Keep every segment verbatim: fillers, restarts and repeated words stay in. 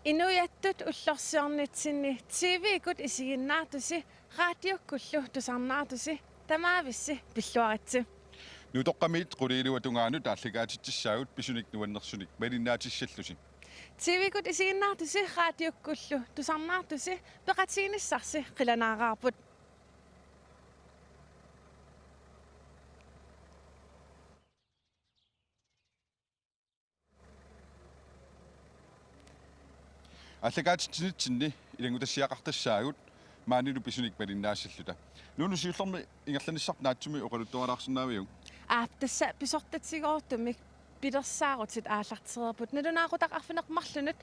Inuiattut ullorsiornitsinni T V-kkut isiginnaartusi, raatiukkullu tusarnaartusi, tamaavissi pilluaritsi. Nutoqqamiit quliiluatungaanut aallakaatitsissaagut pisunik nuannersunik malinnaatissallusi. T V-kkut isiginnaartusi, raatiukkullu tusarnaartusi peqatiginissarsi qilanaaraarput. Aallakaatitsinitsinni ilanngutassiaqartassaagut maanilu pisunik malinnaassalluta. Nuunu, siullermik ingerlanissarput naatsumik oqaluttuarilaarsinnaaviuk? Aap, tassa pisortatigoortumik pilersaarutit aallartereerput. Nalunaaqutaq arfineq-marlunut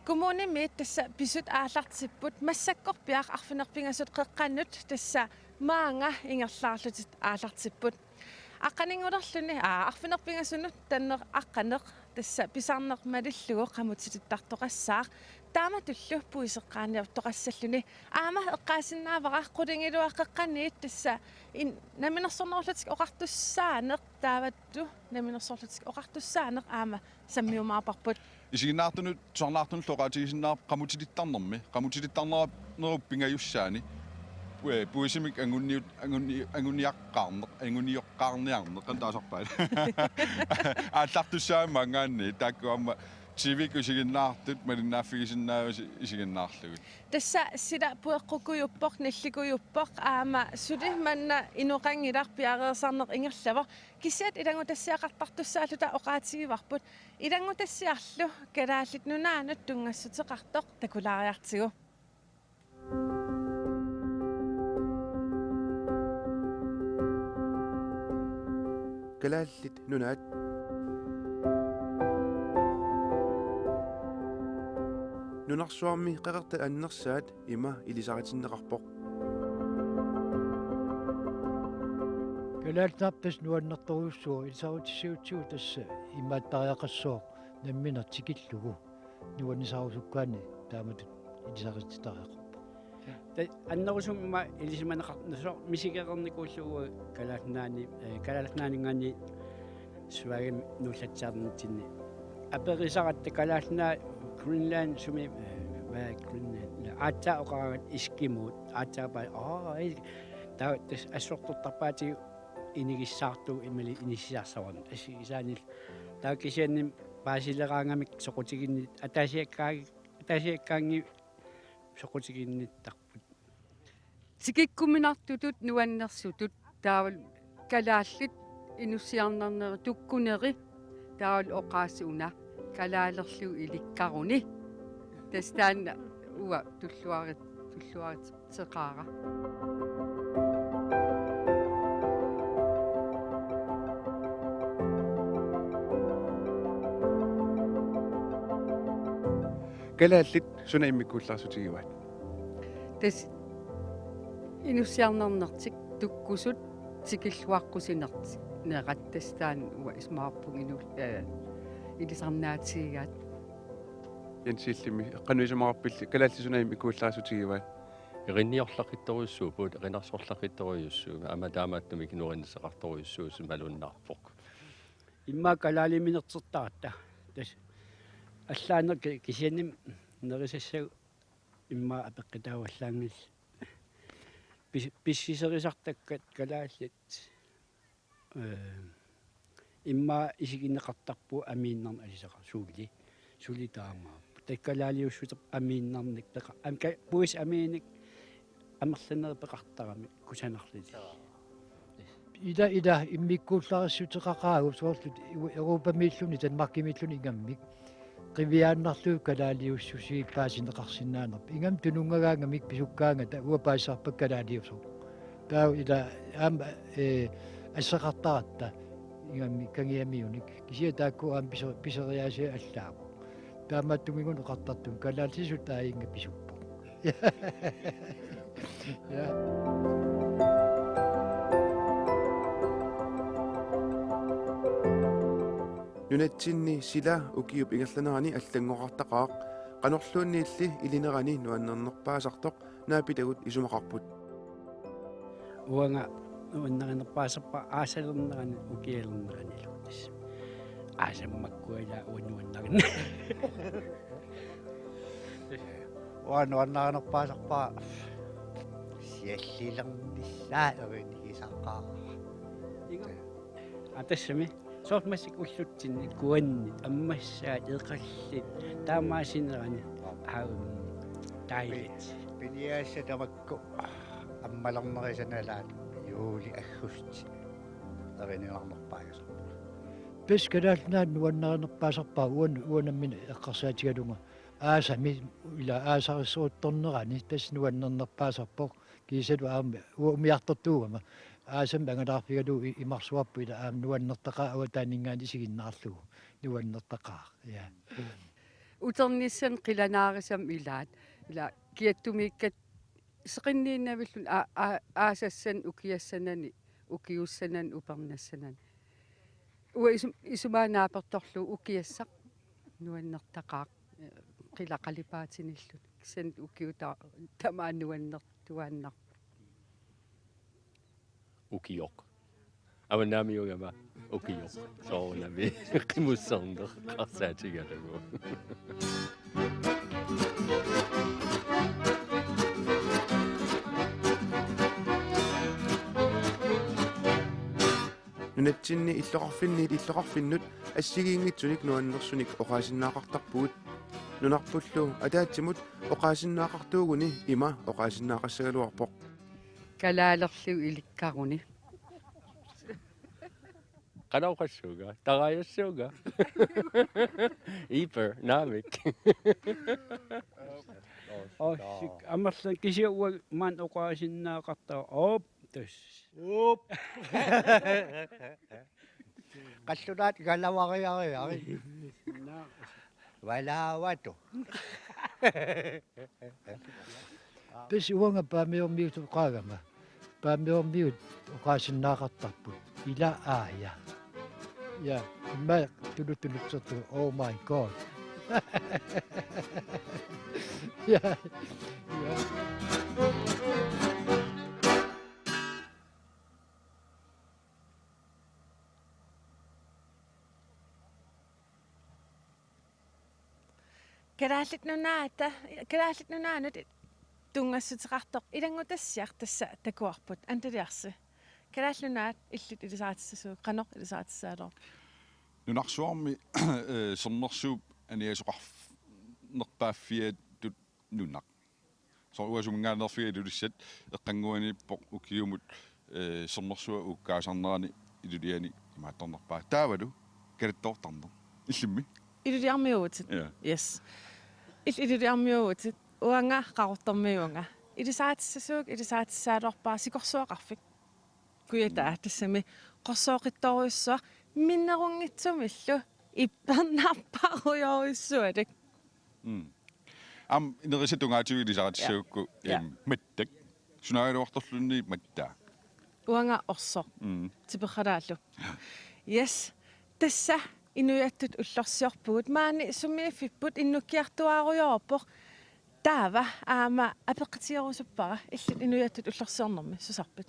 kommunimiit tassa pisut aallartipput, massakkorpiaq arfineq-pingasut qeqqanut tassa maanga ingerlaarlutik aallartipput. Aqqaninngulerluni, aa, arfineq-pingasunut tanneq aqqaneq tassa pisarneq malillugu qamutilittartoqassaaq. Taamatullu puiseqqaaniortoqassalluni. Aamma eqqaasinnaavara qulingiluat qeqqaniit tassa in-, namminersornerullutik oqartussaaneq, taamatut namminersorlutik oqartussaaneq aamma sammiumaarparput. Isiginnaartunut, tusarnaartunullu oqaatigisinnaavarput qamutilittarnermi, qamutilittarnerup pingajussaani. Pui-, puisimik anguniut-, anguni-, anguniaqqaarneq, angunioqqaarniarneq, qanoq taasarpaat? Aallartussaammaangaanni, taakku aamma T V-kkut isiginnaartut malinnaaffigisinnaavasi isiginnaarlugit. Tassa sila pueqqukujuppoq, nillikujuppoq, aamma suli manna inoqanngilaq, piareersarneq ingerlavoq. Kisiat ilanngutassiaqartartussaalluta oqaatigivarput, ilanngutassiarlu Kalaallit Nunaannut tunngassuteqartoq takulaariartigu. Kalaallit Nunaat. Nunarsuarmi qeqertat annersaat ima ilisaritinneqarpoq. Kalaallit Nunaat tassa nuannertorujussuuvoq, ilisaritissiutsigu tassa imaattariaqassooq nammineq tikillugu. Nuannisarusukkaanni taamatut ilisaritittariaqarpoq. Ta-, annerusumik ima ilisimaneqar-, naso-, misigereernikuullugu Kalaallit Nunaanni, eh, Kalaallit Nunaanninngaanniit Sverigemut nuullatsiarnitsinni. Aperisaratta Kalaallit Nunaat, Greenland sumi, eh, hvad er Greenland? Ila aatsaat oqaraangat eskimoot, aatsaat paa, aa, ei, ta-, tassa assortortarpaatigut inigissaartugut imaluunniit inissisaarsavarput. Assi isaanil taava kisianni paasileraangamik soqutiginni-, ataasiakkaagi-, ataasiakkaanni soqutiginnittarput. Tikikkuminartutut nuannersutut taavalu kalaallit inussiarnarnerit tukkuneri taavalu oqaasii una kalaalerlugu ilikkaruni. Tassa taanna uanga tulluarit-, tulluarit- seqaara. Kalaallit suna immikkuullarisutigivaat? Tassa inussiarnarnertik tukkusut tikilluaqqusinertik nerat, tassa taanna uanga isumaqarpunga inu-, eh, ilisarnaatigigaat. Jens Illimmi, qanoq isumaqarpillit, kalaallit suna immikkuullarisutigivaat? Erinniorlaqittorujussuupput, erinarsorlaqittorujussuupput, aamma taamaattumik ikinnerunissaqartorujussuuvoq, imaluunniit naappoq. Immaqa kalaaliminersortaratta. Tassa allaaneq ki-, kisianni nerisassagut immaqa apeqqutaavallaanngillat. Pis-, pissiserisartakkat kalaallit. Eh, immaqa isigineqartarpugut amiinnarnik alisaqartoq, suli. Suli taamaappoq. Taava kalaaliussuteq amiinnarnik peqa-, am-, ka-, puisit amiinik amerlanerit peqartaramik kusanarluni. Ila, ila, immikkuullarissuteqaqaagut soorlu Europamiilluni, Danmarkimiilluni ingammik. Qiviaannarlugu kalaaliussusiit paasineqarsinnaanerput. Ingammik tununngaangamik pisukkaangata uanga paasisarpakka kalaaliusoq. Taava ila aamma, eh, asseqartaratta ingammik kangiamiunik. Kisianni taakku aamma piso-, piseriaasiat allaapput. Taamaattumik una oqartartunga kalaallisut aajuna pisuppoq. Ja. Nunatsinni sila ukiup ingerlanerani allanngoqartaqaaq, qanorluunniilli ilinerani nuannernerpaasartoq naapitagut isumaqarput. Uanga nuannarinerpaasarpara aasalernerani ukialerneranilu. Tassa aasaq makkua ila uanga nuannarinera. Uanga nuannarinerpaasarpara siallilernissaa erinigisaqaara. Inga. Aa, tassami. Soorlu massakkut ullutsinni kuanni ammassaat eqallit taamaasinerani aamma dejligt. Pi-, piniagassat tamakku ammalernerisat nalaat juuli aggusti erininarnerpaasarpara. Tassa Kalaallit Nunaat nuannarinerpaasarpara uan-, uanga nammineq eqqarsaatigalunga. Aasami ila aasarissoruttornerani tassa nuannernerpaasarpoq kiisalu aamma uanga umiartortuugama. Aasami angalaarfigalugu i-, imarsuarput ila aamma nuannertaqaaq avataaninngaanniit isiginnaarlugu. Nuannertaqaaq. Ja. Uternissanni qilanaarisamik ilaat. Ila kiattumiikkat seqinniinnavilluni a-, a-, aasassanani ukiassanani ukiussanani upernassanani. Uanga isum-, isumaga naapertorlugu ukiassaq nuannertaqaaq, eh, qila qalipaatinilluni. Kisianni ukiut ta-, tamaat nuannertuaannarput. Ukioq. Avannaamiugama ukioq. Soorunami qimusserneq eqqarsaatigalugu. Nunatsinni illoqarfinniit illoqarfinnut assigiinngitsunik nuannersunik oqaasinnaaqartarpugut. Nunarpullu ataatsimut oqaasinnaaqartuuguni ima oqaasinnaaqassagaluarpoq. Kalaalerliup ilikkaruni. Qanoq oqassuunga? Tarajassuunga? Iper, naamik. Orsik, amerlan kisiat uanga maanna oqaasinnaaqartara. Oop, tassa. Oop. Qallunaat igalavariariari. Naa. Valaavatu. Tassa uanga Paamiormiut oqaagama. Paamiormiut oqaasinnaaqartarput. Ila aaja. Ja, immaqa tuluttulutsertu. Oh my God. Ja. Ja. Kalaallit Nunaata, Kalaallit Nunaannut tunngassuteqartoq ilanngutassiaq tassa takuarput, Antaliarsi. Kalaallit Nunaat illit ilisaritsissasugut, qanoq ilisaritsissagaluarpit? Nunarsuarmi, eh, sermersuup aniasoqarf-, nerpaaffiatut nunaq. Soorlu uanga suminngaanneerfiga Ilulissat, eqqannguaniippoq ukiumut, eh, sermersuup uukkaasarnerani Iluliani imaattornerpaaq. Taavalu kalattoortarneq. Illimmi? Iluliarmiuuvutit. Ja. Yes. Il-, Iluliarmiuuvutit. Uanga Qaqortormiuuvunga. Ilisaritsissasugut ilisaritsissagaluarpara sikorsuaqarfik. Kujataa, mm, tassami qorsooqittorujussuaq minnerunngitsumillu ippernarparujorujussualik. Mm. Aamma inerisat tungaatigut ilisaritsissagukku, ja, em, mattak. Sunaagaluartorluunniit mattaa. Uanga Orsoq. Mm. Tiperalaallu. Ja. Yes. Tassa inuiattut ullorsiorpugut. Maani sumiiffipput innukkiartuaarujoorpoq. Taava aamma apeqqutigerusuppara illit inuiattut ullorsiornermi susarpit?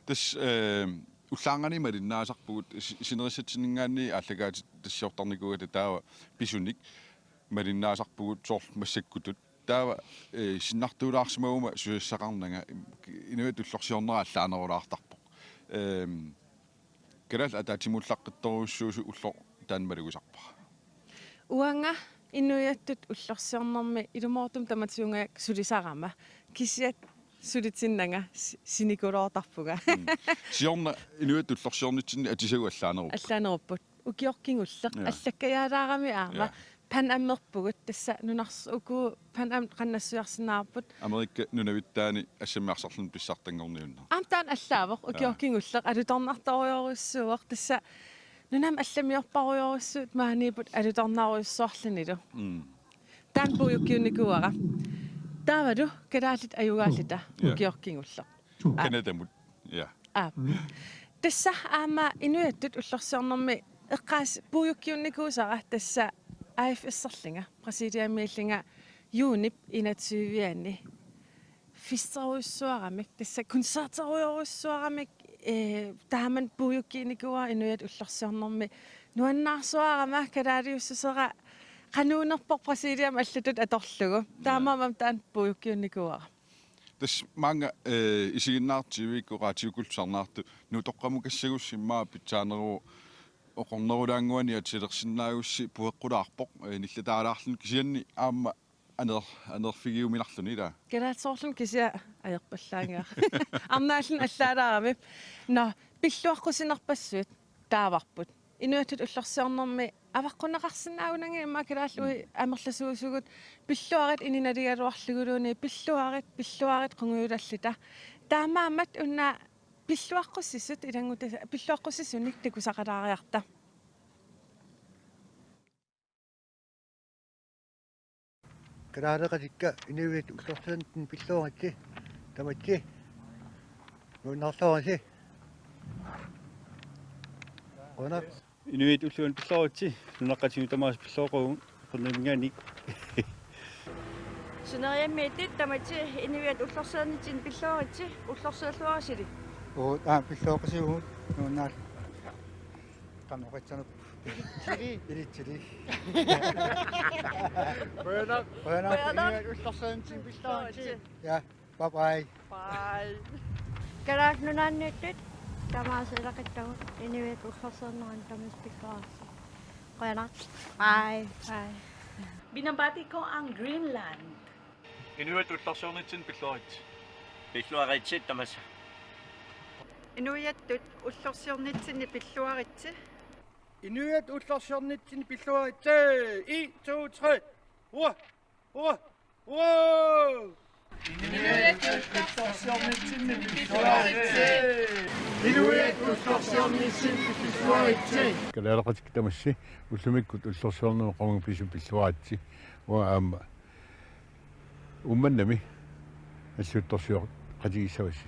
Tassa, eh, ullaarnganiit malinnaasarpugut si-, sinerissatsinninngaanniit aallakaatitassiortarnikuugatta taava pisunik malinnaasarpugut soorlu massakkutut. Taava, eh, sinnartuulaarsimaguma susassaqarnanga inuiattut ullorsiornera allaanerulaartarpoq. Ehm, Kalaallit ataatsimuullaqqittorujussuusoq ulloq taanna malugusarpara. Uanga inuiattut ullorsiornermi ilumoortumik tamatigut sulisarama. Kisiat sulitinnanga si-, sinikuloortarpunga. Mm. Siorna inuiattut ullorsiornitsinni atisagut allaanerupput. Allaanerupput. Ukioq kingulleq. Ja. Allakkajaalaarami aamma. Ja. Pan Am-erpugut tassa nunars-, uku Pan Am qannassuiarsinnaavarput. Amerikap nunavittaani assammik arsarluni pissartanngorniunneq. Aamma taanna allaavoq, ukioq, ja, kingulleq alutornartorujorujussuuvoq, tassa nunami allamiorparujorujussuit maaniipput alutornarujussuarlunilu. Mm. Taanna puigukkiunnikuuara. Taavalu kalaallit ajugaalluta, ja, ukioq kingulleq. Aa. Canadamut. Ja. Aap. Tassa aamma inuiattut ullorsiornermi eqqaas-, puigukkiunnikuusara tassa A F S-erlunga, Brasiliamiillunga juunip enogtyve-anni. Festerujussuaramik, tassa koncerterujorujussuaramik, eh, taamani puigukkiunnikuuara inuiattut ullorsiornermi. Nuannaarsuarama kalaaliussusera Qanuunerpoq Brasiliami allatut atorlugu. Taamaammat taanna puiukkiunnikuuara. Tassa maanga, eh, isiginnaartut T V-kkut raatiukkullu tusarnaartut Nuutoqqamukassagussi immaqa pitsaaneruvoq oqornerulaannguani atisalersinnaagussi pueqqulaarpoq, eh, nillataalaarluni kisianni aamma aner-, anerfigiuminarluni ilaa. Kalaallisoorluni kisianni ajorpallaanngilaq. Arnaalluunniit allaalaarami. Nå, pilluaqqusinerpassuit taavarput. Inuiattut ullorsiornermi avaqqunneqarsinnaagunanngilaq immaqa kalaallit amerlasuusugut pilluarit ininaligaluarluguluunniit pilluarit, pilluarit qungujulalluta. Taamaammat una pilluaqqusisut ilannguta-, pilluaqqusisunik takusaqalaariarta. Kalaaleqatikka inuiattut ullorsiornitsinni pilluaritsi. Tamassi. Nuannaarluaritsi. Qujanaq. Inuiattut ulluanut pillooritsi. Nunaqqatigut tamaasa pilloorugut. Qunniminganik. Sineriammiittut tamassi inuiattut ullorsiornitsinni pillooritsi. Ullorsiorluaritsi. Oo, taa pillooqisigut. Nuannaar. Qanoq qatsanap. Ilitsili. Ilitsili. Qujanaq. Qujanaq. Qujanaq. Inuiattut ullorsiornitsinni pillooritsi. Ja, bye bye. Bye. Kalaallit Nunaanniittut tamaasa ilaquttakka inuiattut ullorsiorneranni tamaasa pillooritsi. Qujanaq. Bye. Bye. Binabati ko ang Greenland. Inuiattut ullorsiornitsinni pillooritsi. Pilluaritsi tamaasa. Inuiattut ullorsiornitsinni pilluaritsi. Inuiattut ullorsiornitsinni pilluaritsi. En, to, tre. Hurra! Hurra! Hurra! Inuiattut ullorsiornitsinni pilluaritsi. Inuiattut ullorsiornitsinni pilluaritsi. Kalaaleqatikka tamassi ullumikkut ullorsiornermi qamuuna pisumik pilluaritsi. Uanga aamma Uummannami alliuttorsioqatigissavassi.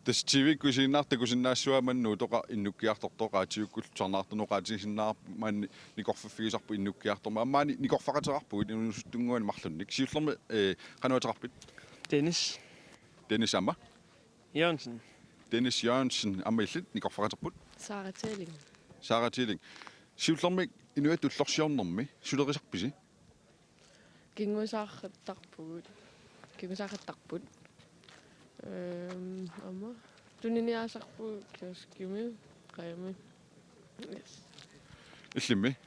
Tassa T V-kkut isiginnaartut takusinnaassavaat maani Nuutoqqaq innukkiartortoq, raatiukkullu tusarnaartunut oqaatigisinnaavara maani nikorfaffigisarput innukkiartormat. Aamma maani nikorfaqateqarpugut inuusuttunnguanik marlunnik. Siullermik, eh, qanoq ateqarpit? Dennis. Dennis aamma? Jørgensen. Dennis Jørgensen, aamma illit nikorfaqaterput? Sara Thelling. Sara Thelling. Siullermik inuiattut ullorsiornermi sulerisarpisi? Kingusaaqattarpugut. Kingusaaqattarput. Ehm, aamma. Tuniniaasarpugut kioskimi, qajami. Yes. Illimmi?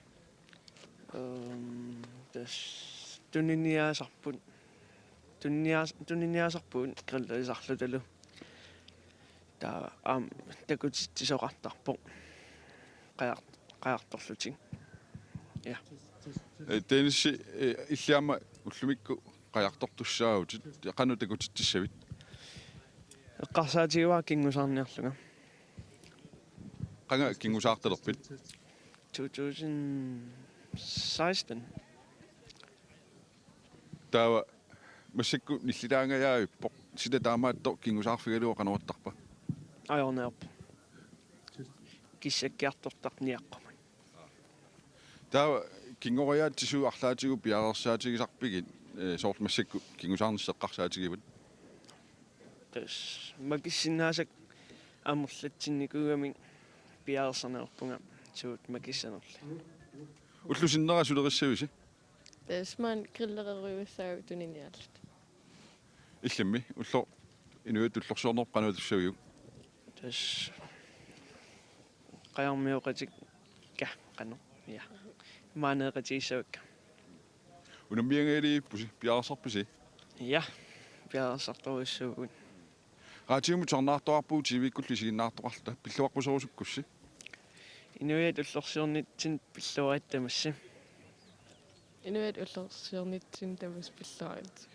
Ehm, tassa tuniniaasarput. Tuniniaas-, tuniniaasarpugut grillerisarlutalu. Taava aamma takutitsisoqartarpoq. Qajar-, qajartorlutik. Ja. Eh, Dennis, eh, illit aamma ullumikkut qajartortussaavutit. Qanoq takutitsissavit? Eqqarsaatigivara kingusaarniarlunga. Qanga kingusaartalerpit? Two thousand sixteen. Taava massakkut nillitaangajavippoq. Sila taamaattoq kingusaarfigalugu qanoq ittarpa? Ajorneerpoq. Kissakkiartortaq niaqqumut. Taava kingoriaatsit suut arlaatigut piareersaatigisarpigit, eh, soorlu massakkut kingusaarnissaq eqqarsaatigivat? Tassa makissinnaasakka amerlatsinnikuugamik piareersanerpunga suut makissanerlugit. Ullup sinnera sulerissavisi? Tassa maani grillererujussaagut tuniniaalluta. Illimmi, ulloq inuiattut ullorsiorneq qanoq atussaviuk? Tassa qajarmioqatikka qanoq, ja. Maaneeqatigissavakka. Unammianngilivippusi, piareersarpisi? Ja, piareersartorujussuuvugut. Raatiumut tusarnaartoqarpugut T V-kkullu isiginnaartoqarluta, pilluaqquserusukkussi? Inuiattut ullorsiornitsinni pilluaritsi tamassi. Inuiattut ullorsiornitsinni tamassi pilluaritsi.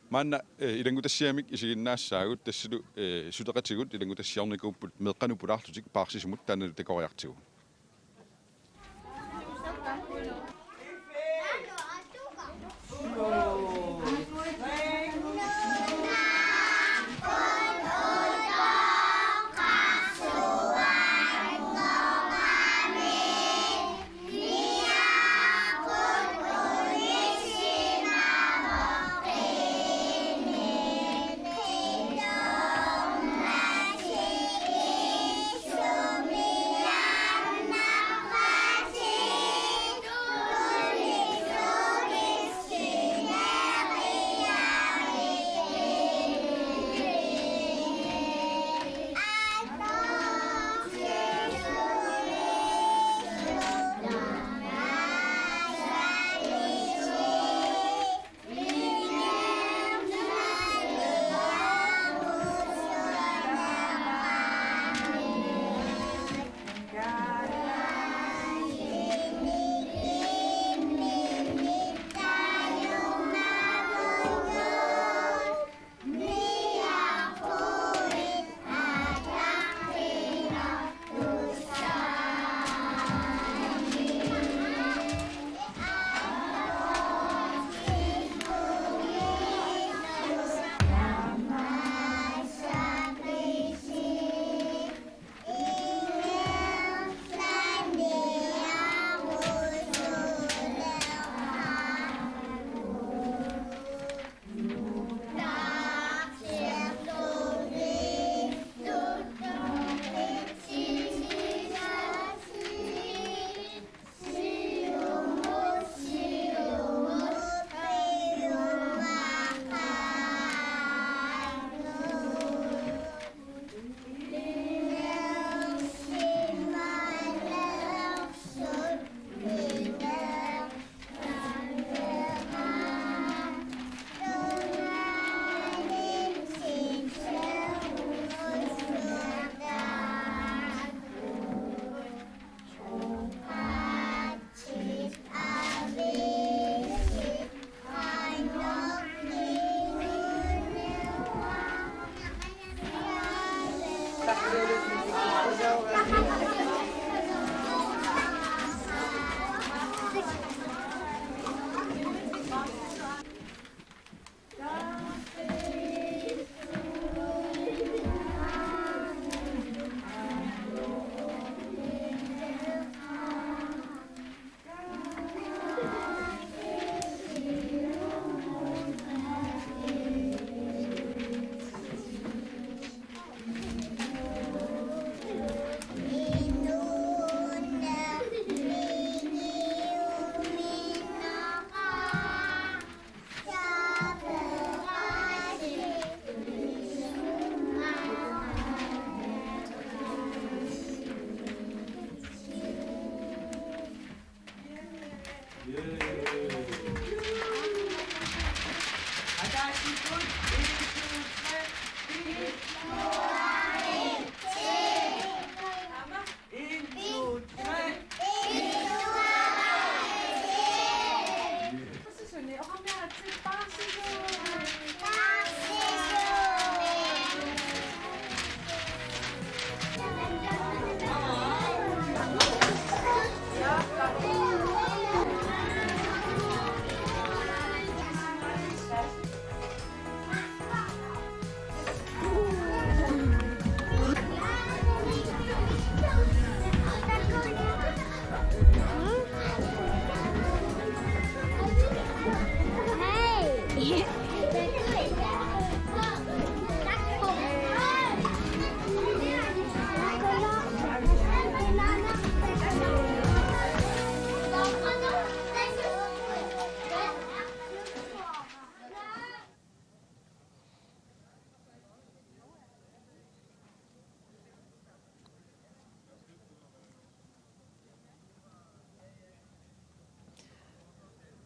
Maanna, eh, ilanngutassiamik isiginnaassaagut tassalu, eh, suleqatigut ilanngutassiornikuupput meeqqanut pulaarlutik paarsisumut taannalu takoriartigu.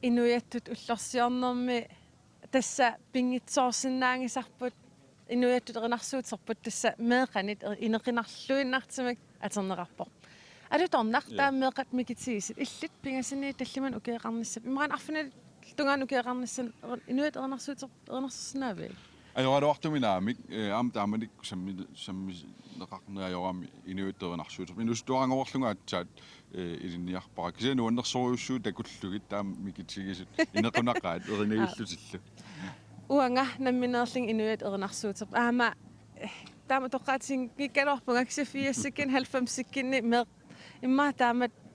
Inuiattut ullorsiornermi tassa pinngitsoorsinnaagisarput, inuiattut erinarsuuterput tassa meeqqanit er-, inequnarluinnartumik atorneqarpoq. Alutornaq. Ja. Taava meeqqat mikitigisut illit pingasuni tallimanik ukioqarnissat. Immaqa arfineq-tungaanut ukioqarnissat inuiattut erinarsuuter-, erinarsorsinnaaviuk? Ajoraluartumik naamik, eh, aamma taamanikkut sammi-, sammineqarneq ajorami inuiattut erinarsuuterput. Inuusuttuaranngoreerlunga aatsaat, eh, ilinniarpara. Kisianni nuannersorujussuuvoq takullugit taama mikitigisut inequnaqaat erinagillutillu. Uanga nammineerlunga inuiattut erinarsuuterput. Aamma, eh, taama toqqaatiginngikkaluarpunga kisianni firsikkunni halvfemsikkunni meeq-, immaqa taamatut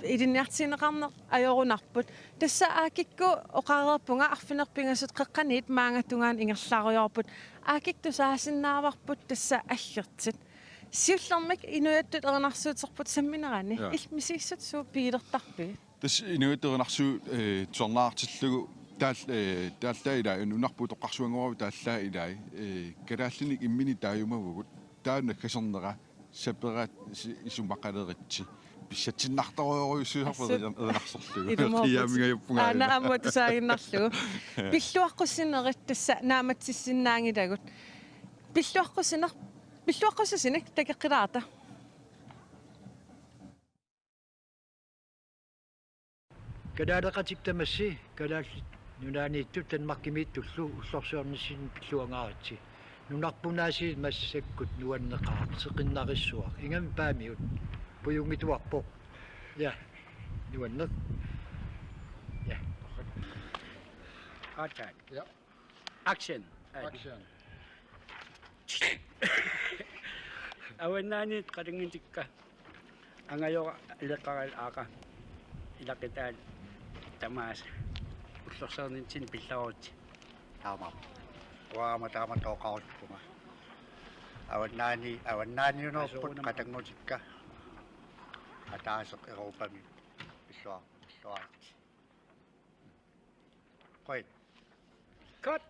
ilinniartigineqarneq ajorunarput. Tassa Aakikkut oqareerpunga arfineq-pingasut qeqqaniit maanga tungaanut ingerlarujoorput. Aakikkut tusaasinnaavarput tassa aggertit. Siullermik inuiattut erinarsuuterput samminerani. Ja. Illit misigissut suut pigilertarpigit? Tassa inuiattut erinarsuut, eh, tusarnaartillugu taal-, eh, taallaat ilai, nunarput utoqqarsuanngoragut taallaat ilai, eh, kalaallinik imminut taajumavugut, taava naggasernera saperaat si-, isumaqaleritsi. Pissatsinnartorujussuusarpoq. Assut. Erinarsorlugu. Ilumoorputit. Qiiaamingajuppunga. Aana aamma tusaaginnarlugu. Pilluaqqusinerit tassa naammatsissinnaanngilagut. Pilluaqqusineq, pilluaqqusussineq takoqqilaarta. Kalaaleqatikka tamassi Kalaallit Nunaanniittut Danmarkimiittullu ullorsiornissinni pilluangaaritsi. Nunarput aasiit massakkut nuanneqaaq, seqinnarissuaq, ingammik Paamiut. Pujunngitsuarpoq. Ja. Nuanneq. Ja. Aatsaat. Ja. Action. Action. Avannaaniit qatanngutikka. Angajora Ileqqara Aaqa. Ilaqutaat tamaasa. Ullorsiornissinni pilluaritsi. Taamaappoq. Uanga aamma taamatut oqarusuppunga. Avannaani, avannaaniunerupput qatanngutikka. Ataaseq Europami pilluar-, pilluaritsi. Qujan. Cut.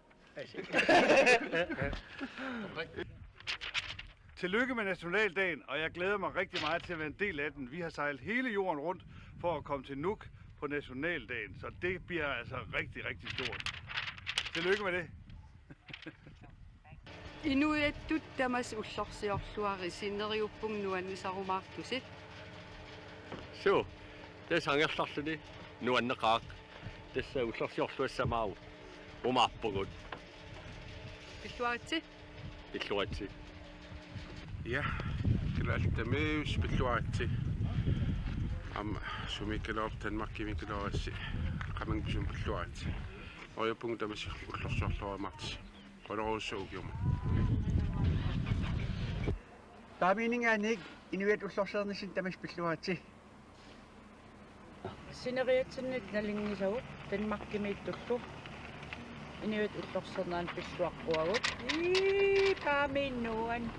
Tillykke med nationaldagen, og jeg glæder mig rigtig meget til at være en del af den. Vi har sejlet hele jorden rundt for at komme til Nuuk på nationaldagen, så det bliver altså rigtig, rigtig stort. Tillykke med det. Inuiattut tamassi ullorsiorluarisi, neriuppunga nuannisarumaartusi. Suu, tassa angerlarluni nuanneqaaq. Tassa ullorsiorluassamaarpugut. Pilluaritsi. Pilluaritsi. Ja, kalaallit tamaasa pilluaritsi. Aamma sumiikkaluarpat Danmarkimiikkaluarassi qamannga pisumik pilluaritsi. Neriuppunga tamassi ullorsiorluarumaartusi. Qujanarsuaq ukiumut. Paamiuninngaanniit inuiattut ullorsiornissinni tamassi pilluaritsi. Sineriatsinniittut nalunngisagut Danmarkimiittullu inuiattut ullorsiornermi pilluaqquagut. Ii, Paamiut nuanneq.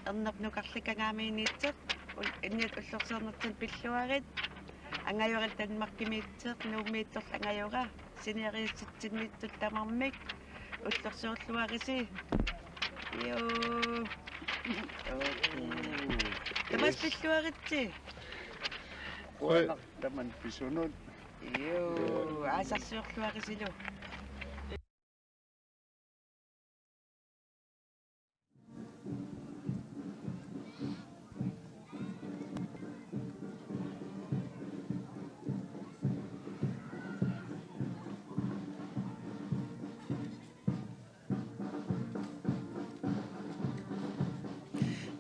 Ernerup nukarlikkangaamiinniittoq, ul-, inuiattut ullorsiornertinni pilluarit. Angajora Danmarkimiittoq, Nuummiittorlu angajora. Sineriatsinniittut tamarmik ullorsiorluarisi. Joo. Tamassi pilluaritsi. Qujanaq tamanna pisunut. Joo, aasarsiorluarisilu.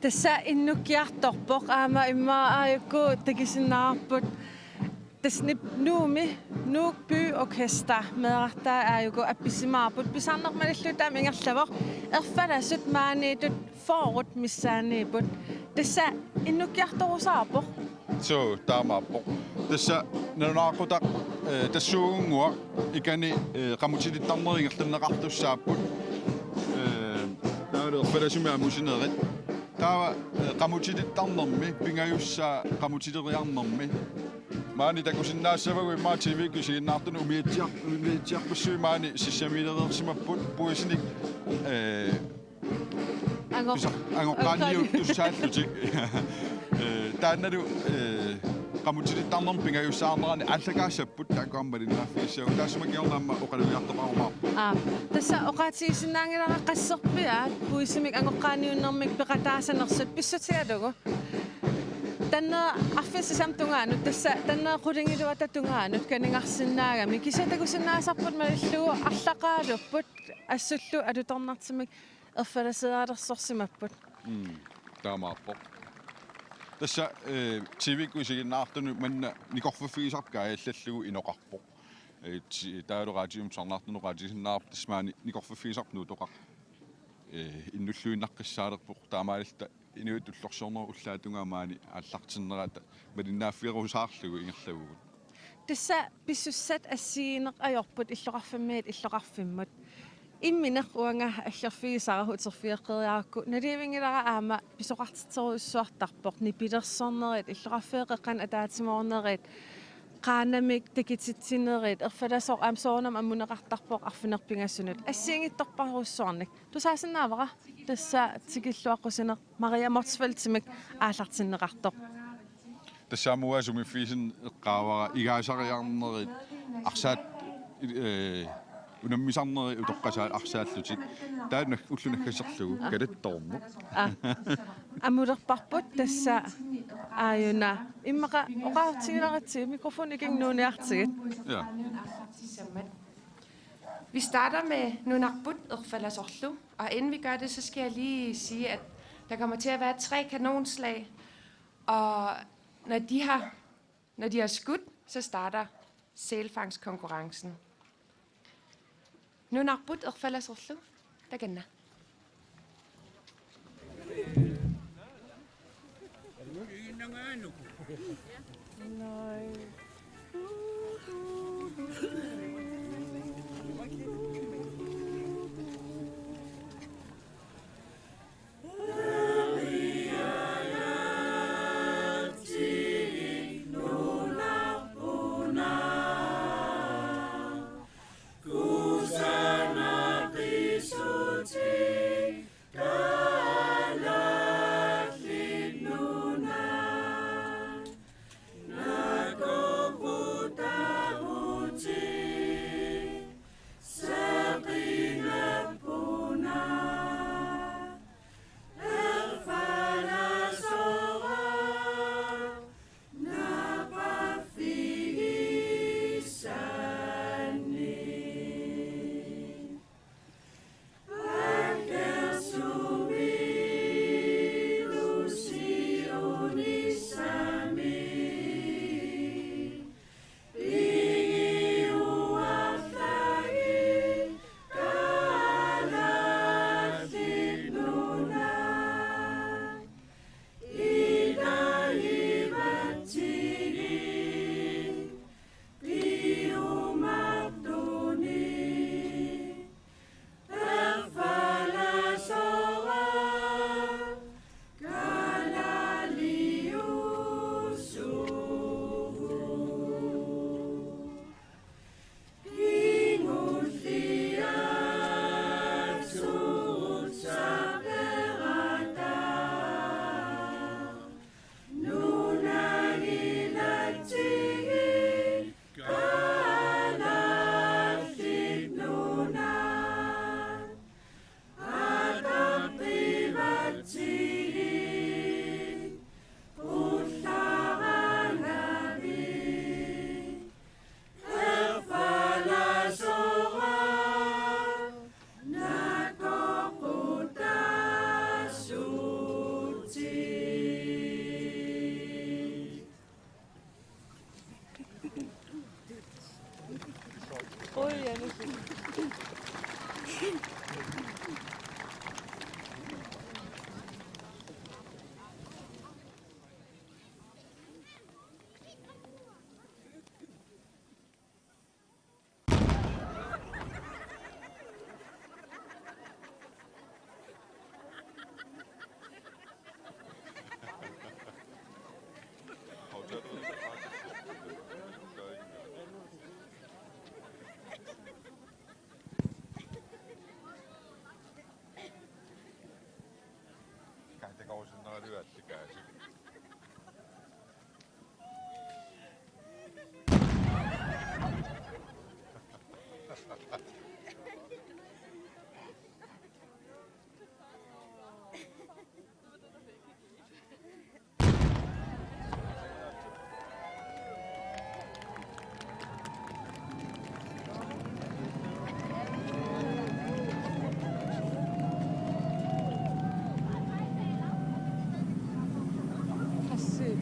Tassa innukkiartorpoq aamma immaqa aajuku takusinnaavarput. Tassa Nuummi, Nuuk By Orkester meerartaat aajuku appisimaarput, pisarnermalilluta aamma ingerlavoq, erfalasut maaniittut fyrret missaanniipput. Tassa innukkiartorusaarpoq. Suu, taamaappoq. Tassa nalunaaqutaq, eh, tassuugunnguaq ikani, eh, qamutilittarnerit ingerlanneqartussaapput. Eh, taavalu erfalasumik amusinerit. Taava, eh, qamutilittarnermi, pingajussaa qamutileriarnermi. Maani takusinnaassavagut immaqa T V-kkut isiginnaartunut umiatsiar-, umiatsiarpassuit maani sissamiilereersimapput puisinik, eh, Ango-, pisa-, angoqqaanniuttussaallutik. Eh, taannalu, eh, Qamutilittarnermik pingajussaarnerani aallakaassapput, taakku aamma malinnaaffigissagut. Taassuma kingorna aamma oqalugiartoqarumaarpoq. Aa, tassa oqaatigisinnaanngilara qasserpiaat puisimik angoqqaaniunnermik peqataasanersut pissutigalugu. Tanneq arfineq-sisamat tungaanut, tassa tanneq qulingiluata tungaanut kaningarsinnaagami. Kisianni takusinnaasarput malillugu arlaqaalupput, assullu alutornartumik erfalaseeralersorsimapput. Mm, taamaappoq. Tassa, eh, T V-kkut isiginnaartunut manna nikorfaffigisarput kaajallallugu inoqarpoq. Eh, ti-, taavalu radiumik tusarnaartunut oqaatigisinnaasarput tassa maani nikorfaffigisarput Nuuttoqaq, eh, innulluinnaqqissaalerpoq, taamaalilluta inuit ullorsiornerup ullaap tungaa maani aallartinnerata malinnaaffigerusaarlugu ingerlavugut. Tassa pissussat assigineq ajorput illoqarfimmiit illoqarfimmut. Immineq uanga aggerfigisara uterfigeqqeriarakku nalivinngilara aamma pisoqartitserujussuartarpoq, nipilersornerit, illoqarfiit qeqqanut ataatsimoornerit, qaannamik takutitsinerit, erfalasoq aamma soorunami ammuneqartarpoq arfineq-pingasunut. Assigiinngitsorpassuarnik. Tusaasinnaavara tassa tikilluaqqusineq Maria Motzfeldtimik aallartinneqartoq. Tassa aamma uanga sumiiffigisannut eqqaavara igaasariarnerit, arsaat, eh, unammisarnerit utoqqasaat arsaallutik. Taanna ulloq naggaserlugu kalattoorneq. Aa. Amulerparput tassa aajuna. Immaqa oqaatigilaritsi, mikrofoni ikinnguuniartigit. Ja. Vi starter med Nunarput Erfalasorlu, og inden vi gør det, så skal jeg lige sige, at der kommer til at være tre kanonslag, og når de har, når de har skudt, så starter sælfangstkonkurrencen. Nunarput Erfalasorlu, takanna.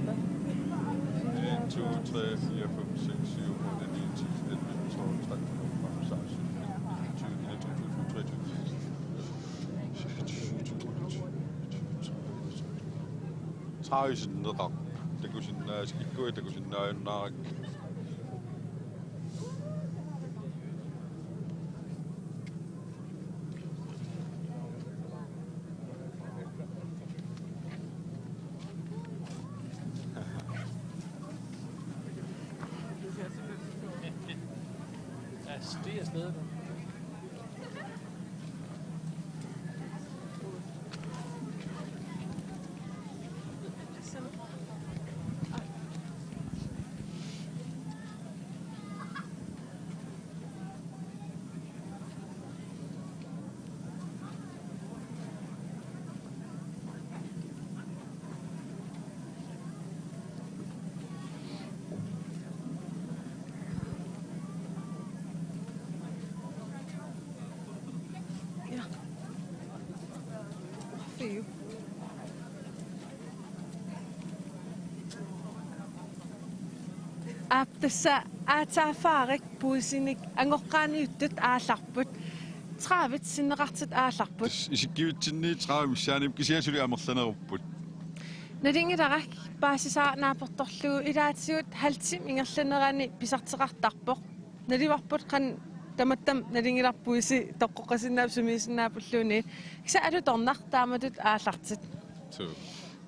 En, to, tre, fire, fem, seks, syv, otte, ni, ti, elleve, tolv, tretten, fjorten, femten, seksten, sytten, tyve, enogtyve, toogtyve, treogtyve, seksogtyve, syvogtyve, otteogtyve, treogtyve, treogtyve. Takusinnaasut, takusinnaasut, ikkuit takusinnaajunnaarakkit. Ja, stig afsted. Ja. Fint. Aap, tassa aatsaat fyrre puisinik angoqqaaniuttut aallarput. Tredive sinneqartut aallarput. Tassa isikkivitsinni tredive missaanni kisianni suli amerlanerupput. Nalunngilara paasisaaq naapertorlugu, ilaatigut halv time ingerlanerani pisarteqartarpoq. Naluarput qanoq tamatta nalunngilarput puisi toqqoqasinnaavoq sumiisinnaapulluunniit. Kisianni alutornaq taamatut aallartut. Suu.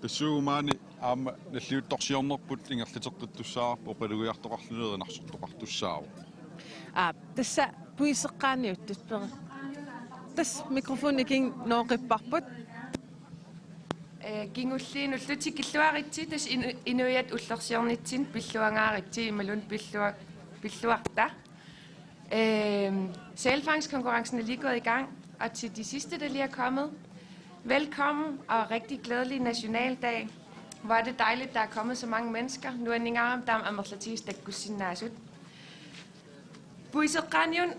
Tassuugumaani aamma nalliuttorsiornerput ingerlateqqittussaavarput oqalugiartoqarluni erinarsortoqartussaavoq. Aap, tassa puiseqqaaniuttut peri. Tassa mikrofoni kinguneqarparput. Ee, kingulliinullu tikilluaritsi tassa inu-, inuiaat ullorsiornitsinni pilluangaaritsi imaluunniit pillua-, pilluarta. Øhm, sælfangstkonkurrencen er lige gået i gang, og til de sidste, der lige er kommet, velkommen og rigtig glædelig nationaldag. Hvor er det dejligt, der er kommet så mange mennesker. Nuanningaarami taama amerlatigisut takkussinnaasut. Puiseqqaaniunneq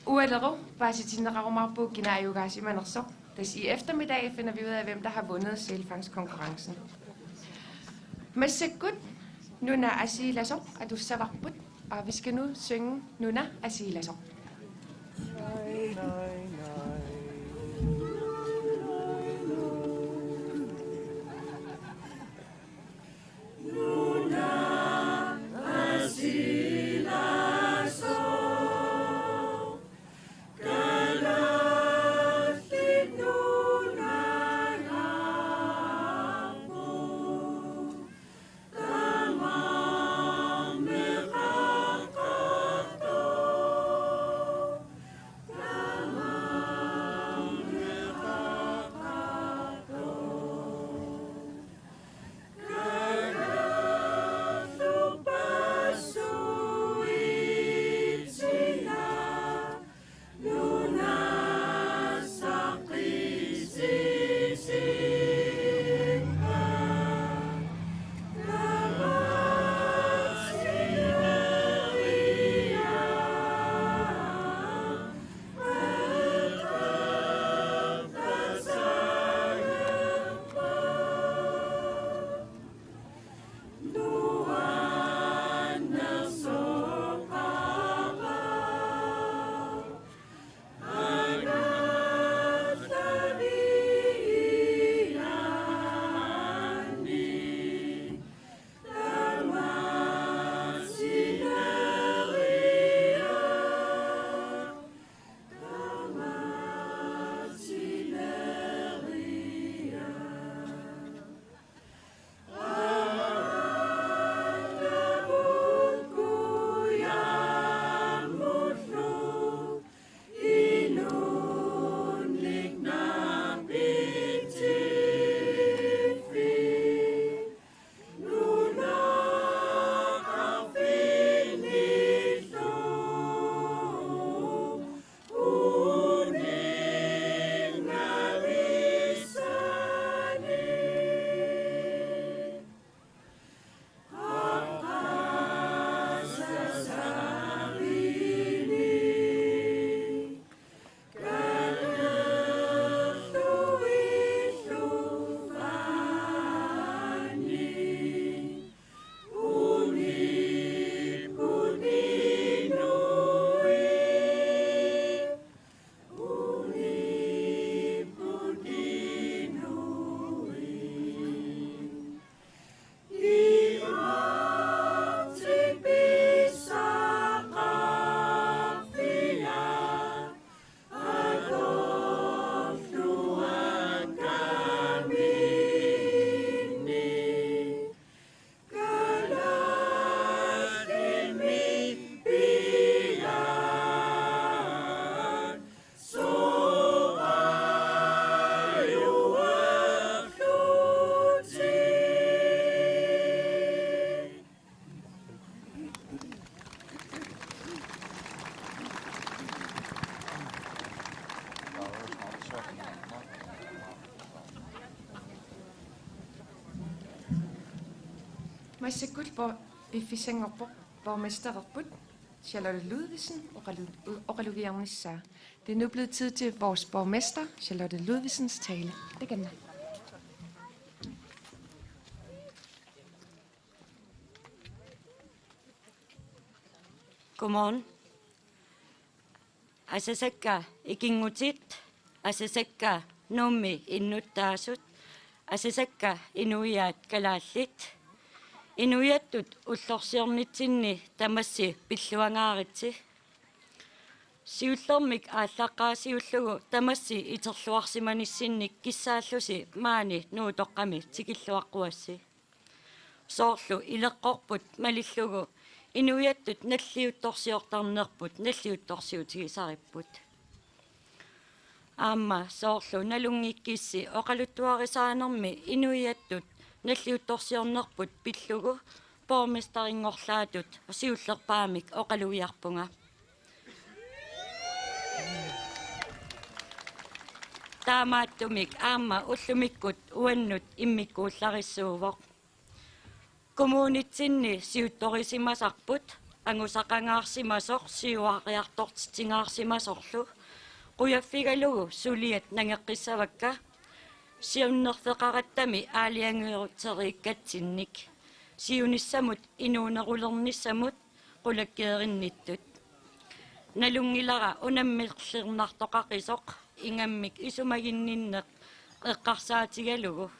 ualeru paasitinneqarumaarpugut kina ajugaasimanersoq. Tassa i eftermiddag finder vi ud af, hvem der har vundet sælfangstkonkurrencen. Massakkut nuna asiilasoq atussavarput, og vi skal nu synge Nuna Asiilasoq. Massakkut bo-, piffissanngorpoq borgmestererput Charlotte Ludvigsen oqalu-, oqalugiarnissaa. Det er nu blevet tid til vores borgmester, Charlotte Ludvigsens tale. Takanna. Godmorgen. Asasakka ikinngutit, asasakka Nuummi innuttaasut, asasakka inuiaat kalaallit, inuiattut ullorsiornitsinni tamassi pilluangaaritsi. Siullermik aallaqqaasiullugu tamassi iterluarsimanissinnik kissaallusi maani Nuutoqqami tikilluaqquassi. Soorlu ileqqorput malillugu inuiattut nalliuttorsiortarnerput nalliuttorsiutigisaripput. Aamma soorlu nalunngikkissi oqaluttuarisaanermi inuiattut nalliuttorsiornerput pillugu borgmesterinngorlaatut siullerpaamik oqalugiarpunga. Taamaattumik aamma ullumikkut uannut immikkuullarissuuvoq. Kommunitsinni siuttorisimasarput angusaqangaarsimasoq siuariartortitsigaarsimasorlu qujaffigalugu suliat nangeqqissavakka siunnerfeqarattami aalajangeruteriikkatsinnik, siunissamut inuunerulernissamut qulakkeerinnittut. Nalunngilara unammillernartoqaqisoq ingammik isumaginninneq eqqarsaatigalugu.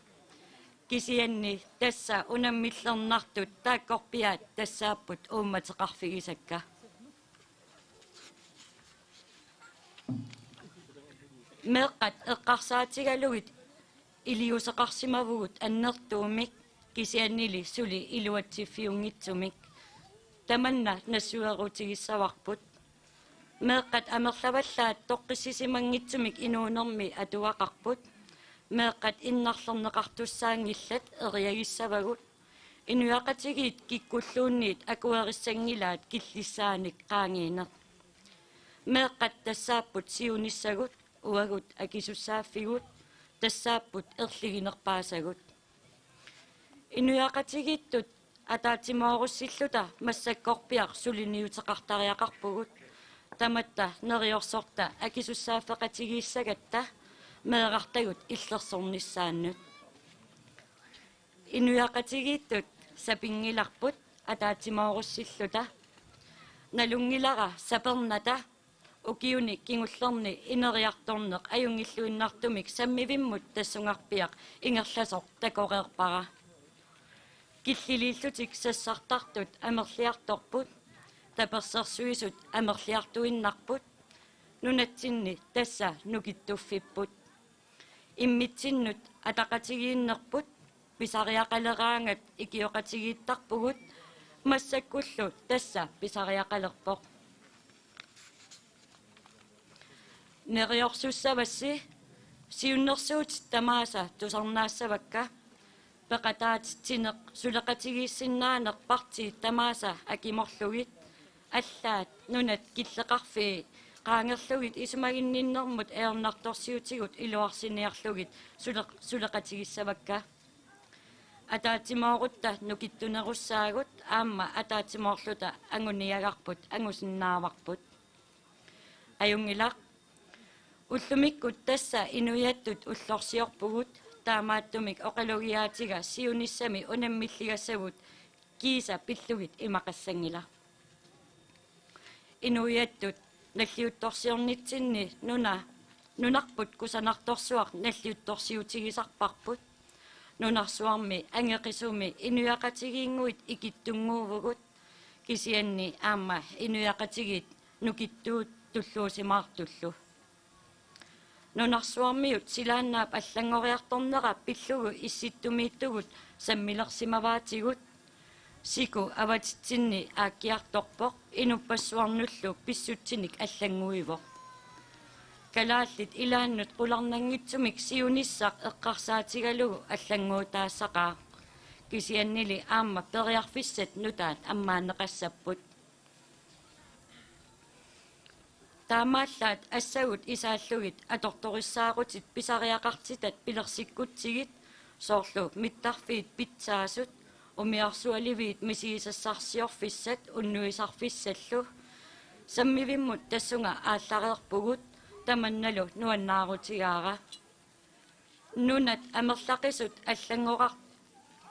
Kisianni tassa unammillernartut taakkorpiaat tassaapput uummateqarfigisakka. Meeqqat eqqarsaatigalugit iliuuseqarsimavugut annertuumik kisiannili suli iluatsiffiunngitsumik. Tamanna nassuerutigissavarput. Meeqqat amerlavallaat toqqissisimanngitsumik inuunermi atugaqarput. Meeqqat innarlerneqartussaanngillat eriagissavagut. Inuiaqatigiit kikkulluunniit akuerissanngilaat killissaanik qaangiineq. Meeqqat tassaapput siunissagut, uagut akisussaaffigut, tassaapput erliginerpaasagut. Inuiaqatigiittut ataatsimoorussilluta massakkorpiaq suliniuteqartariaqarpugut. Tamatta neriorsorta akisussaaffeqatigiissagatta meerartagut illersornissaannut. Inuiaqatigiittut sapinngilarput ataatsimoorussilluta. Nalunngilara sapernata ukiuni kingullerni ineriartorneq ajunngilluinnartumik sammivimmut tassungarpiaq ingerlasoq takoreerpara. Killiliillutik sassartartut amerliartorput, tapersersuisut amerliartuinnarput, nunatsinni tassa nukittuffipput. Immitsinnut ataqatigiinnerput pisariaqaleraangat ikioqatigiittarpugut, massakkullu tassa pisariaqalerpoq. Neriorsussavassi, siunnersuutit tamaasa tusarnaassavakka, peqataatitsineq suleqatigiissinnaaneq partiit tamaasa akimorlugit, allaat nunat killeqarfii qaangerlugit isumaginninnermut ajornartorsiutigut iluarsiniarlugit suleq-, suleqatigissavakka. Ataatsimoorutta nukittunerussaagut aamma ataatsimoorluta anguniagarput angusinnaavarput. Ajunngilaq. Ullumikkut tassa inuiattut ullorsiorpugut, taamaattumik oqalugiaatiga siunissami unammilligassagut kiisa pillugit imaqassanngilaq. Inuiattut nalliuttorsiornitsinni nuna-, nunarput kusanartorsuaq nalliuttorsiutigisarparput. Nunarsuarmi angeqisumi inuiaqatigiinnguit ikittunnguuvugut, kisianni aamma inuiaqatigiit nukittuut tulluusimaartullu. Nunarsuarmiut silaannaap allanngoriartornera pillugu issittumiittugut sammilersimavaatigut. Siku avatitsinni aakkiartorpoq, inuppassuarnullu pissutsinik allannguivoq. Kalaallit ilaannut qularnanngitsumik siunissaq eqqarsaatigalugu allannguutaassaqaaq. Kisiannili aamma periarfissat nutaat ammaanneqassapput. Taamaallaat assagut isaallugit atortorissaarutit pisariaqartitat pilersikkutsigit, soorlu mittarfiit pitsaasut, umiarsualiviit misigisassarsiorfissat unnuisarfissallu. Sammivimmut tassunga aallareerpugut, tamannalu nuannaarutigaara. Nunat amerlaqisut allanngorar-,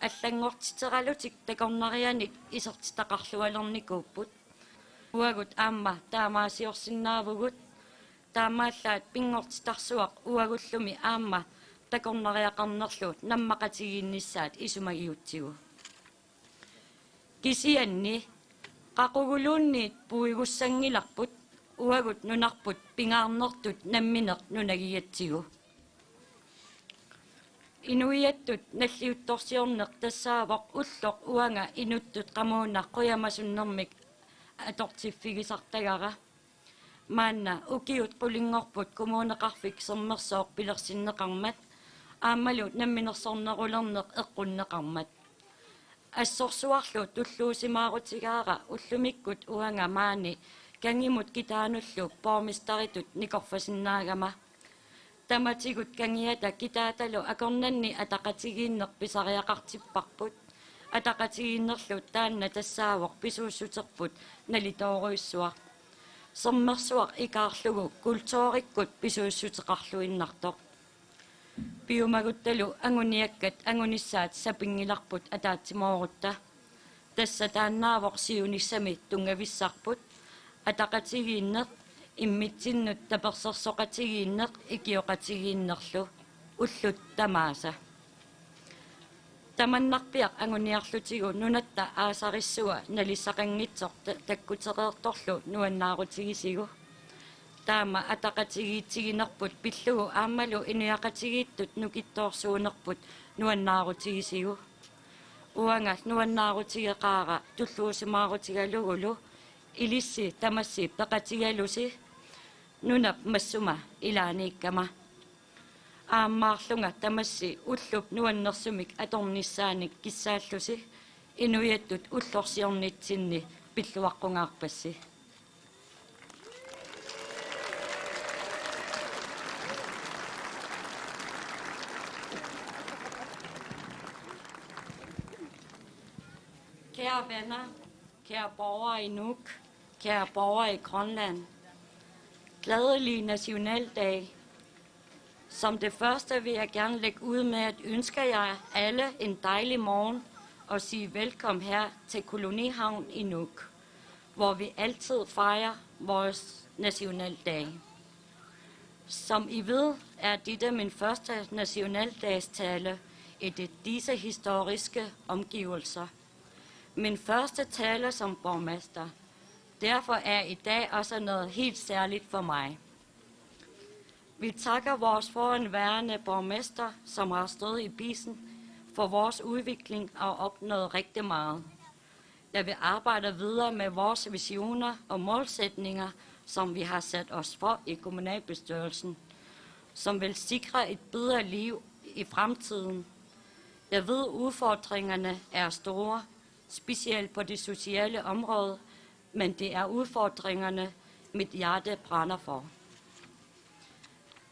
allanngortiteralutik takornarianik isertitaqarlualernikuupput. Uagut aamma taamaasiorsinnaavugut, taamaallaat pinngortitarsuaq uagullumi aamma takornariaqarnerlu nammaqatigiinnissaat isumagiutsigu. Kisianni qaquguluunniit puigussanngilarput uagut nunarput pingaarnertut nammineq nunagigatsigu. Inuiattut nalliuttorsiorneq tassaavoq ulloq uanga inuttut qamuuna qujamasunnermik atortiffigisartagara. Maanna ukiut qulinngorput Kommuneqarfik Sermersooq pilersinneqarmat aammalu namminersornerulerneq eqqunneqarmat. Assorsuarlu tulluusimaarutigaara ullumikkut uanga maani Kangimut Kitaanullu borgmesteritut nikorfasinnaagama. Tamatigut Kangiata Kitaatalu akornanni ataqatigiinneq pisariaqartipparput. Ataqatigiinnerlu taanna tassaavoq pisuussuterput nalitoorujussuaq. Sermersuaq ikaarlugu kulturikkut pisuussuteqarluinnartoq. Piumaguttalu anguniakkat angunissaat sapinngilarput ataatsimoorutta. Tassa taannaavoq siunissami tunngavissarput: ataqatigiinneq, immitsinnut tapersersoqatigiinneq ikioqatigiinnerlu, ullut tamaasa. Tamannarpiaq anguniarlutigu nunatta aasarissua nalissaqanngitsoq ta-, takkutereertorlu nuannaarutigisigu. Taama ataqatigiitsiginerput pillugu aammalu inuiaqatigiittut nukittoorsuunerput nuannaarutigisigu. Uanga nuannaarutigeqaara tulluusimaarutigalugulu ilissi tamassi peqatigalusi nunap massuma ilaaniikkama. Aammaarlunga tamassi ullup nuannersumik atornissaanik kissaallusi inuiattut ullorsiornitsinni pilluaqqungaarpassi. Kære venner, kære borgere i Nuuk, kære borgere i Grønland. Glædelig nationaldag. Som det første vil jeg gerne lægge ud med at ønske jer alle en dejlig morgen og sige velkommen her til Kolonihavn i Nuuk, hvor vi altid fejrer vores nationaldag. Som I ved, er dette min første nationaldagstale i det, disse historiske omgivelser. Min første tale som borgmester. Derfor er i dag også noget helt særligt for mig. Vi takker vores forhenværende borgmester, som har stået i spidsen for vores udvikling og opnået rigtig meget. Da vi arbejder videre med vores visioner og målsætninger, som vi har sat os for i kommunalbestyrelsen, som vil sikre et bedre liv i fremtiden. Jeg ved, udfordringerne er store, specielt på det sociale område, men det er udfordringerne, mit hjerte brænder for.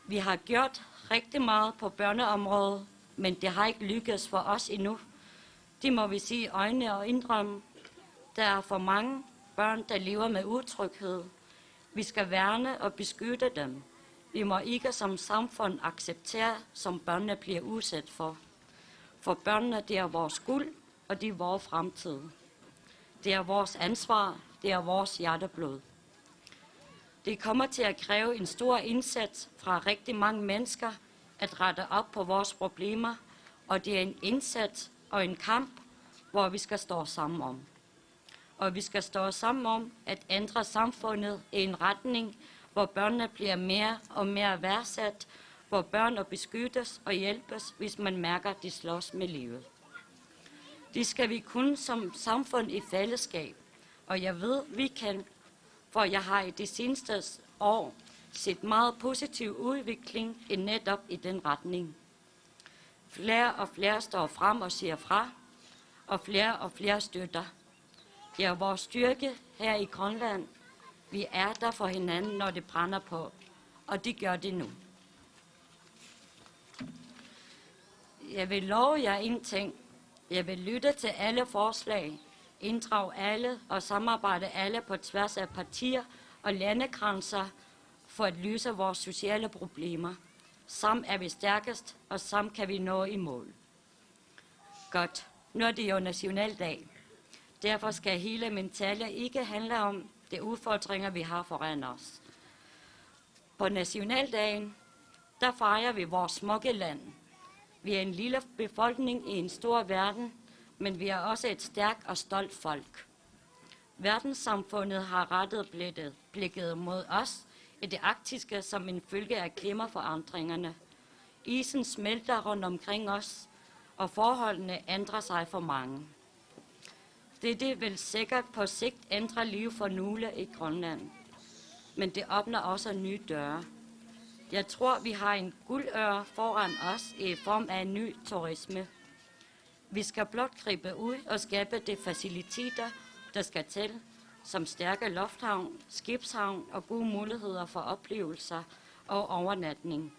Vi har gjort rigtig meget på børneområdet, men det har ikke lykkedes for os endnu. Det må vi se i øjnene og indrømme. Der er for mange børn, der lever med utryghed. Vi skal værne og beskytte dem. Vi må ikke som samfund acceptere, som børnene bliver udsat for. For børnene, det er vores guld, og det er vores fremtid. Det er vores ansvar, det er vores hjerteblod. Det kommer til at kræve en stor indsats fra rigtig mange mennesker at rette op på vores problemer, og det er en indsats og en kamp, hvor vi skal stå sammen om. Og vi skal stå sammen om at ændre samfundet i en retning, hvor børnene bliver mere og mere værdsat, hvor børn og beskyttes og hjælpes, hvis man mærker, de slås med livet. Det skal vi kun som samfund i fællesskab, og jeg ved, vi kan, for jeg har i de seneste år set meget positiv udvikling i netop i den retning. Flere og flere står frem og siger fra, og flere og flere støtter. Det er vores styrke her i Grønland. Vi er der for hinanden, når det brænder på, og det gør det nu. Jeg vil love jer en ting. Jeg vil lytte til alle forslag, inddrage alle og samarbejde alle på tværs af partier og landegrænser for at løse vores sociale problemer. Sammen er vi stærkest, og sammen kan vi nå i mål. Godt. Nu er det jo nationaldag. Derfor skal hele min tale ikke handle om de udfordringer, vi har foran os. På nationaldagen, der fejrer vi vores smukke land. Vi er en lille befolkning i en stor verden, men vi er også et stærkt og stolt folk. Verdenssamfundet har rettet blikket, blikket mod os i det arktiske som en følge af klimaforandringerne. Isen smelter rundt omkring os, og forholdene ændrer sig for mange. Dette vil sikkert på sigt ændre liv for nogle i Grønland, men det åbner også nye døre. Jeg tror, vi har en guldør foran os i form af en ny turisme. Vi skal blot gribe ud og skabe de faciliteter, der skal til, som stærke lufthavn, skibshavn og gode muligheder for oplevelser og overnatning.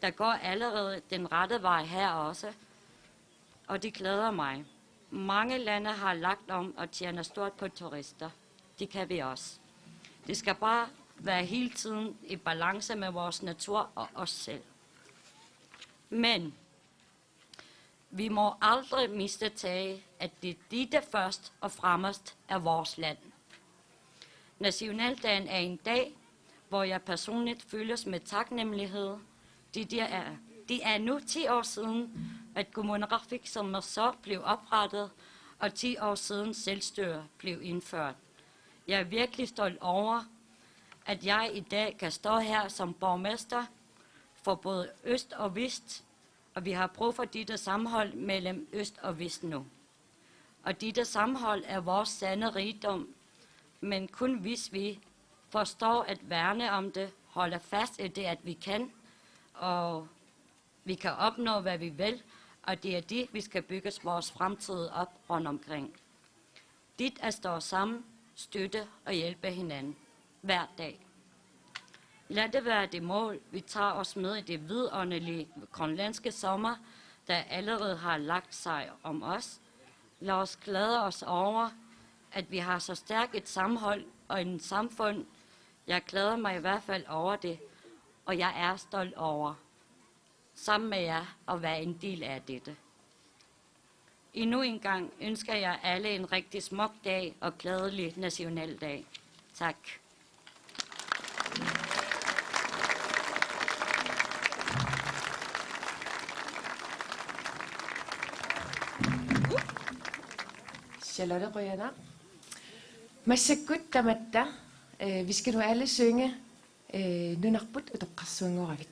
Der går allerede den rette vej her også, og det glæder mig. Mange lande har lagt om og tjener stort på turister. Det kan vi også. Det skal bare være hele tiden i balance med vores natur og os selv. Men vi må aldrig miste tage, at det dette først og fremmest er vores land. Nationaldagen er en dag, hvor jeg personligt fyldes med taknemmelighed. Det, det, er, det er nu ti år siden, at Kommuneqarfik Sermersooq blev oprettet, og ti år siden selvstyre blev indført. Jeg er virkelig stolt over, at jeg i dag kan stå her som borgmester for både Øst og Vest, og vi har brug for dette sammenhold mellem Øst og Vest nu. Og dette sammenhold er vores sande rigdom, men kun hvis vi forstår at værne om det, holde fast i det, at vi kan, og vi kan opnå, hvad vi vil, og det er det, vi skal bygge vores fremtid op rundt omkring. Dit at stå sammen, støtte og hjælpe hinanden hver dag. Lad det være det mål, vi tager os med i det vidunderlige grønlandske sommer, der allerede har lagt sig om os. Lad os glæde os over, at vi har så stærkt et sammenhold og en samfund. Jeg glæder mig i hvert fald over det, og jeg er stolt over sammen med jer at være en del af dette. Endnu en gang ønsker jeg alle en rigtig smuk dag og glædelig nationaldag. Tak. Charlotte, qujanaq. Massakkut tamatta, øh, vi skal nu alle synge, øh, Nunarput Utoqqarsuanngoravit.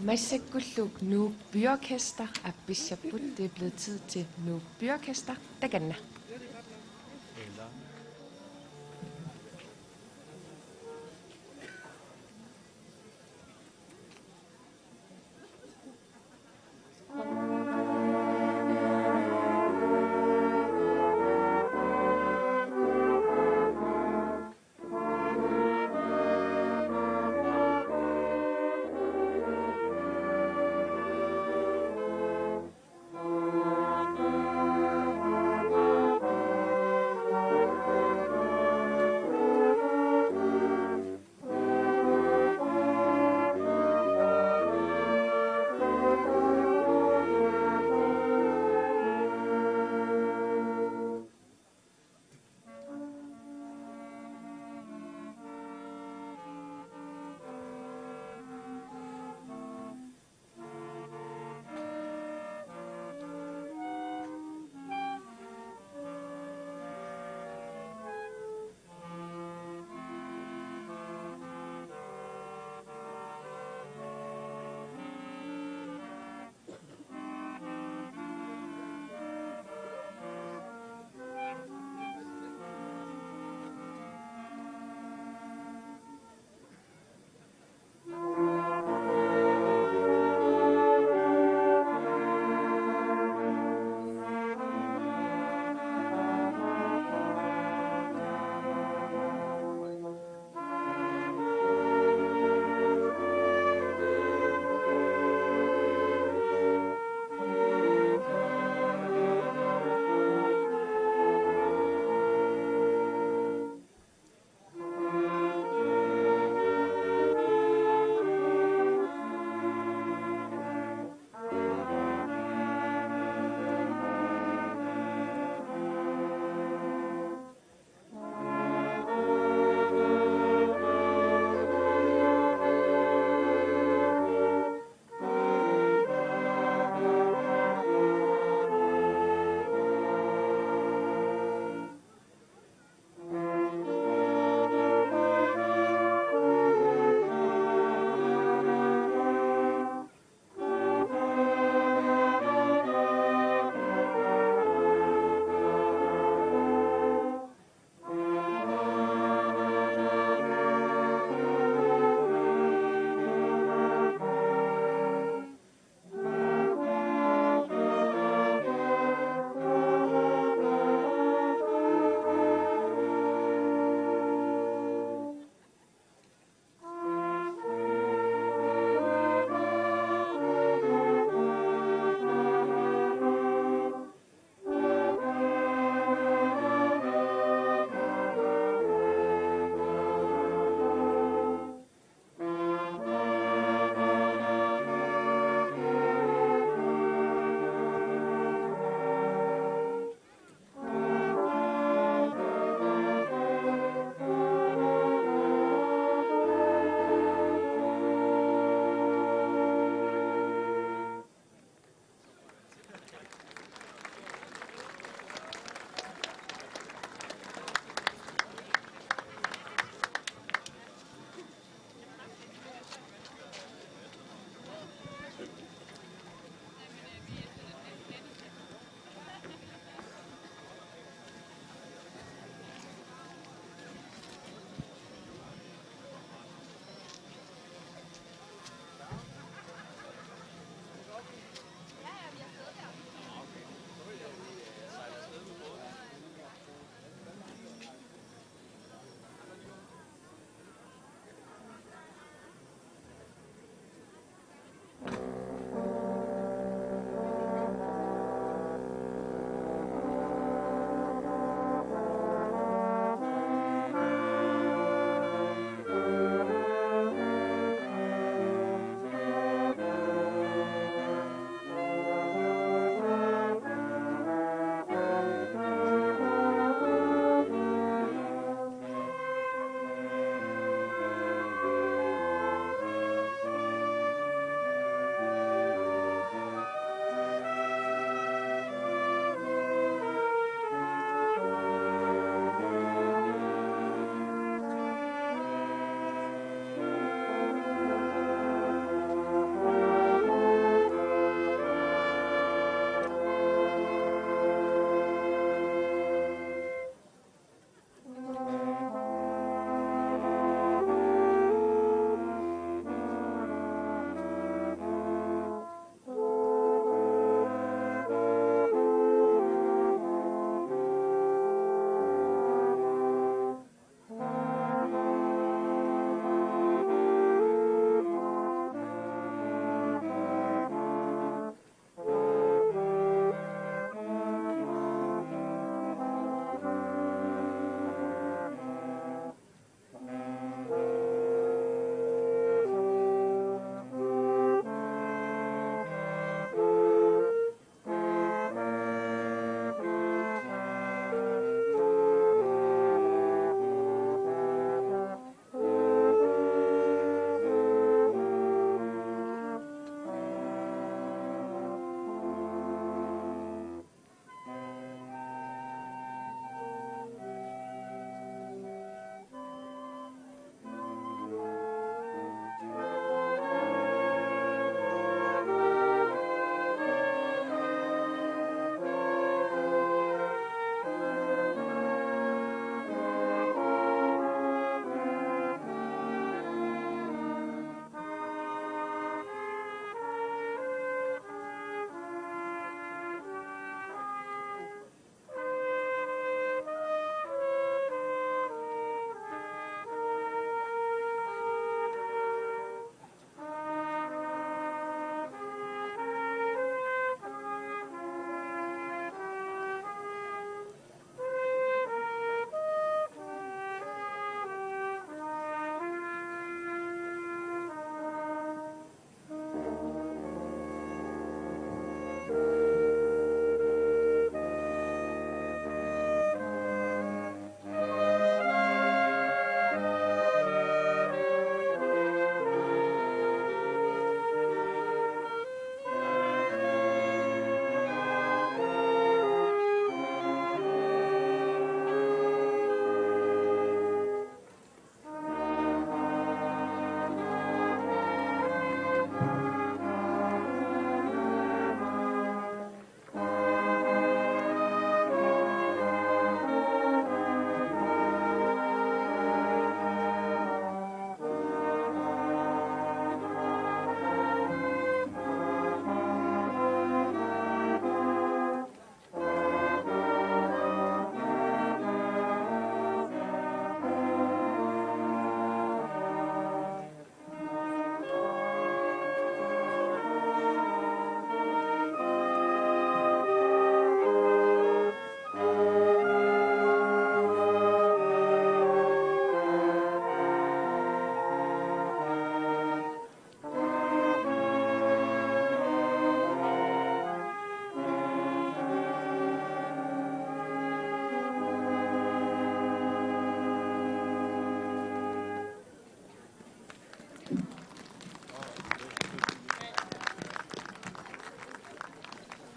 Massakkullu Nuuk Byorkester appissapput. Det er blevet tid til Nuuk Byorkester. Takanna.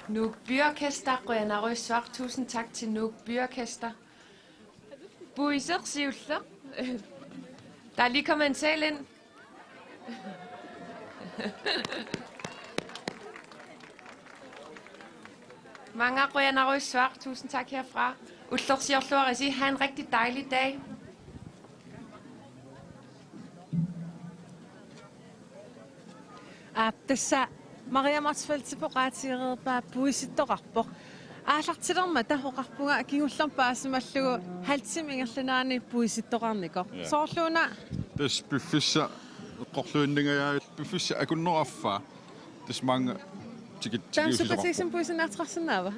Nuuk Byorkester, qujanarujussuaq. Tusind tak til Nuuk Byorkester. Puiseq siulleq. Der er lige kommet en sal ind. Mange qujanarujussuaq. Tusind tak herfra. Ullorsiorluarisi. Ha' en rigtig dejlig dag. Aap, tassa Maria Motzfeldt oqaatigereerpaa puisittoqarpoq. Aallartilermata oqarpunga kingullermi paasimallugu halv time ingerlanerani puisittoqarnikoq. Ja. Soorluuna? Tassa piffissaq eqqorluinnangajaavit, piffissaq akunneqarfaa. Tassa maanga tikit-, taama tikiussisoqarpoq. Sukkatigisumik puisinnaartoqarsinnaava?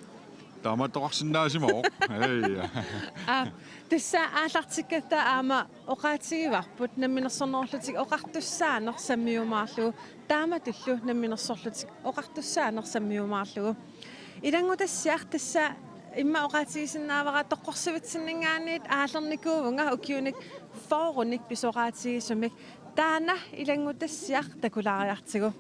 Taamaattoqarsinnaasimavoq. Hej. Aap, tassa aallartikkatta aamma oqaatigivarput namminersornerullutik oqartussaaneq sammiumaarlugu, taamatullu namminersorlutik oqartussaaneq sammiumaarlugu. Ilanngutassiaq tassa immaqa oqaatigisinnaavara toqqorsivitsinninngaanniit aallernikuuvunga ukiunik fyrrenik pisoqaatigisumik. Taanna ilanngutassiaq takulaariartigu.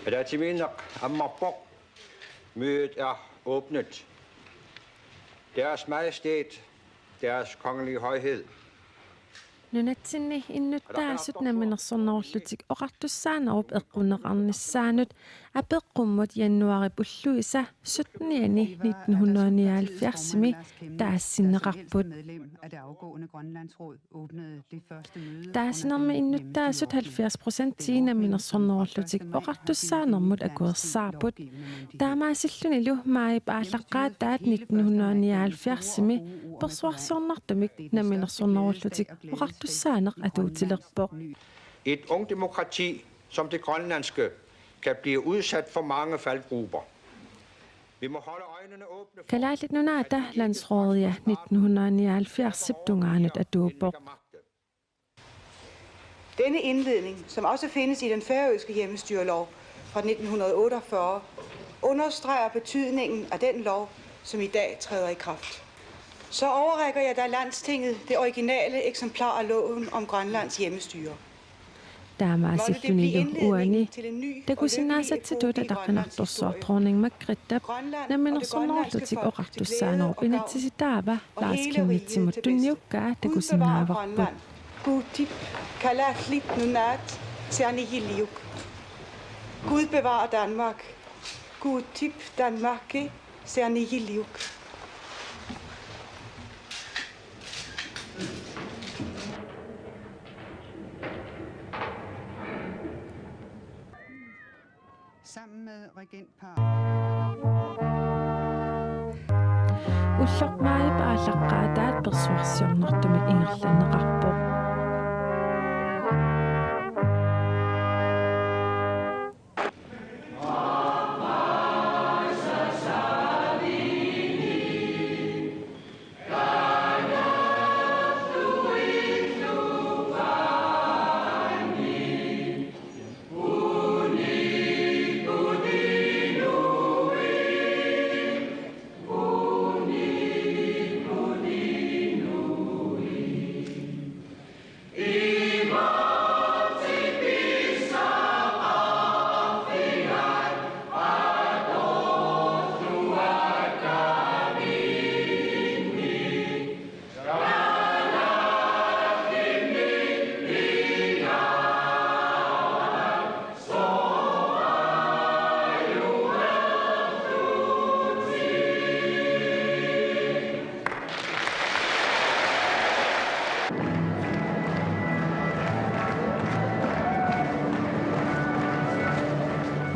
Ataatsimiinneq ammarpoq. Mødet er åbnet. Deres Majestæt, Deres Kongelige Højhed. Nunatsinni innuttaasut namminersornerullutik oqartussaanerup eqqunneqarnissaanut apeqqummut januaarip ulluisa syttenianni nitten hundrede nioghalvfjerdsimi taassinneqarput. Taasinermi innuttaasut halvfjerds procentii namminersornerullutik oqartussaanermut akuersaarput. Taamaasillunilu maajip aallaqqaataat nitten hundrede nioghalvfjerdsimi persuarsiornartumik namminersornerullutik oqartussaaneq atuutilerpoq. Et ungt demokrati som det grønlandske kan blive udsat for mange faldgruber. Vi må holde øjnene åbne for... Kalaallit Nunaata landsrådia nitten hundrede nioghalvfjerdsip tungaanut atuuppoq. Denne indledning, som også findes i den færøske hjemmestyrelov fra nitten hundrede otteogfyrre, understreger betydningen af den lov, som i dag træder i kraft. Så overrækker jeg da Landstinget det originale eksemplar af loven om Grønlands hjemmestyre. Taamaasillunilu uani takusinnaasatsitut ataqqinartorsuaq Dronning Margrethe namminersornerullutik oqartussaanerup inatsisitaava Lars Chemnitzimut tunniukkaa takusinnaavarput. Kuutip kalaallit nunaat serniiliuk. Gud bevare Danmark. Kuutip Danmarki serniiliuk. Sammen med regentparret. Ulloq maajip aallaqqaataat persuarsiornartumik ingerlanneqarpoq.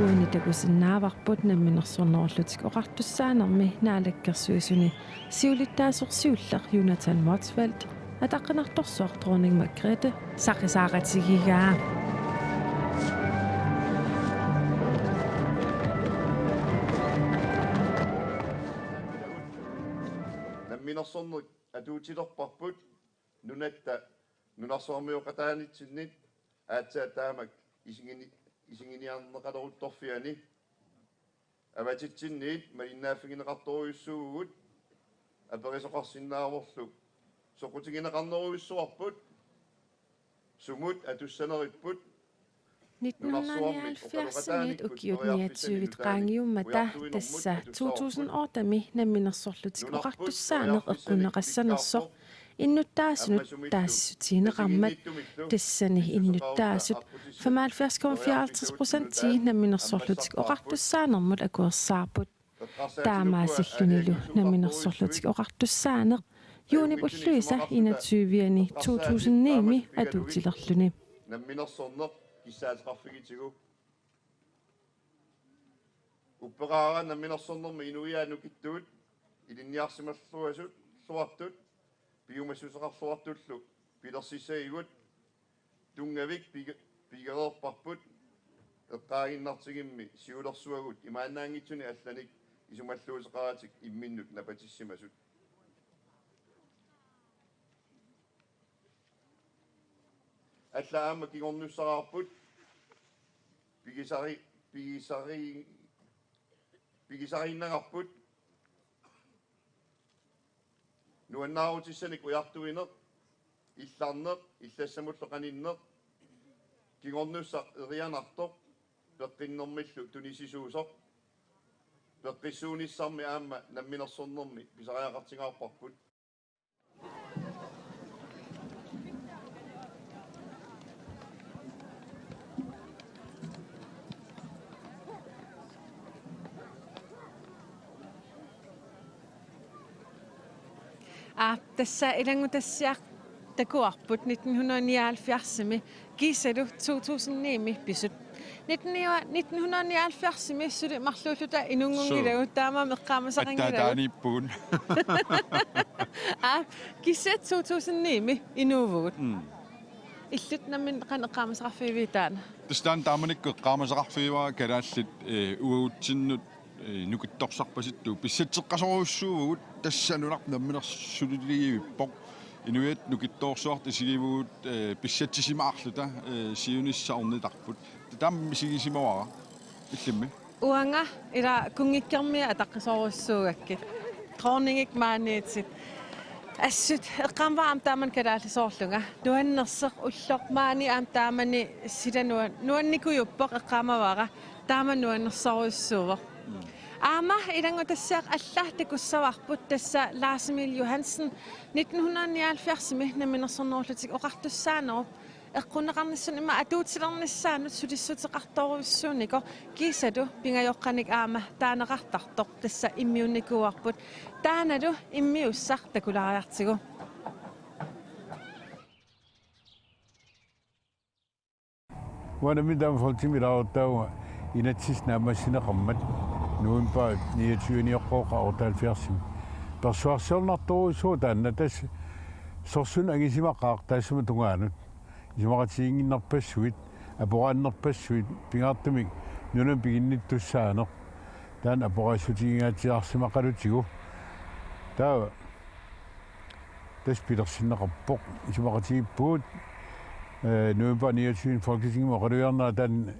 Uani takusinnaavarput namminersornerullutik oqartussaanermi naalakkersuisuni siulittaasoq siulleq Jonathan Motzfeldt, ataqqinartorsuaq Dronning Margrethe saqisaaqatigigaa. Namminersorneq atuutilerparput nunatta nunarsuarmioqataanitsinnit aatsaat taamak isigini-, isiginiarneqaleruttorfiani. Avatitsinniit malinnaaffigineqartorujussuuvugut, aperisoqarsinnaavorlu soqutigineqarnerujussuarput, sumut atussaneripput. Nitten hundrede nioghalvfjerdsimiit ukiut niogtyvit qaangiummata tassa to tusind ottemi namminersorlutik oqartussaaneq eqqunneqassanersoq innuttaasunut taasissutigineqarmat, tassani innuttaasut femoghalvfjerds komma fireoghalvtreds procentii namminersorlutik oqartussaanermut akuersaarput. Taamaasillunilu namminersorlutik oqartussaaneq juunip ulluisa enogtyve-ani to tusind ni-mi atuutilerluni. Namminersorneq kissaateqarfigitigu. Upperaara namminersornermi inuiaat nukittuut ilinniarsimalluasut, -luartut, piumassuseqarluartullu pilersissagigut, tunngavik pige-, pigereerparput, eqqaaginnartigimmi siulersuagut imaannaanngitsuni allanik isumalluuteqaratik imminnut napatissimasut. Alla aamma kingornussaraarput, pigisari-, pigisari-, pigisariinnagarput, nuannaarutissanik ujartuineq, illarneq, illassamullu qaninneq, kingornussaq erianartoq, peqqinnermillu tunisisuusoq, peqqissuunissarmi aamma namminersornermi pisariaqartingaarparput. Aa, tassa ilanngutassiaq takuarput nitten hundrede nioghalvfjerdsimi kiisalu to tusind ni-mi pisut. Nitten, nitten hundrede nioghalvfjerdsimi suli marluulluta inunngunngilagut. Suu. Taamaammat eqqaamasaqanngilagut. Attaataaniippugut. Aa, kisianni to tusind ni-mi inuuvugut. Mm. Illit nammineq qanoq eqqaamasaqarfigiviuk taanna? Tassa taanna taamanikkut eqqaamasaqarfigivara kalaallit, eh, uagutsinnut, eh, nukittorsarpasittugut pissatseqqasorujussuuvugut, tassa nunarput namminersulilerivippoq. Inuiattut nukittoorsuartut isigivugut, eh, pissatsisimaarluta, eh, siunissaq ornitarput. Taama misigisimavara. Illimmi? Uanga ila kunngikkormiit ataqqisorujussuugakkit. Dronningit maaniitit. Assut eqqaamavara aamma taamani kalaallisoorlunga. Nuannersoq ulloq maani aamma taamani sila nuan-, nuannikujuppoq eqqaamavara. Taama nuannersorujussuuvoq. Mm. Aamma ilanngutassiaq alla takussavarput tassa Lars Emil Johansen nitten hundrede nioghalvfjerdsimi namminersornerullutik oqartussaanerup eqqunneqarnissaanut ima atuutilernissaanut sulissuteqartorujussuunikoq kiisalu pingajoqqanik aamma taaneqartartoq tassa immiunnikuuarput, taannalu immiussaq takulaariartigu. Uanga nammineq taama Folketingimi ilaasortaavunga inatsisip naammassineqarmat novembarip niogtyve-nioqqooqaaq otteoghalvfjerdsimi. Persuarsiornartorujussuuvoq taanna, tassa sorsunneq angisimaqaaq taassuma tungaanut. Isumaqatigiinnarpassuit, aporaannerpassuit, pingaartumik nunamut piginnittussaaneq. Taanna aporaassutigigatsiarsimaqalutigu. Taava tassa pilersinneqarpoq. Isumaqatigiippugut, eh, november niogtyve Folketingimi oqalugiarnera taanna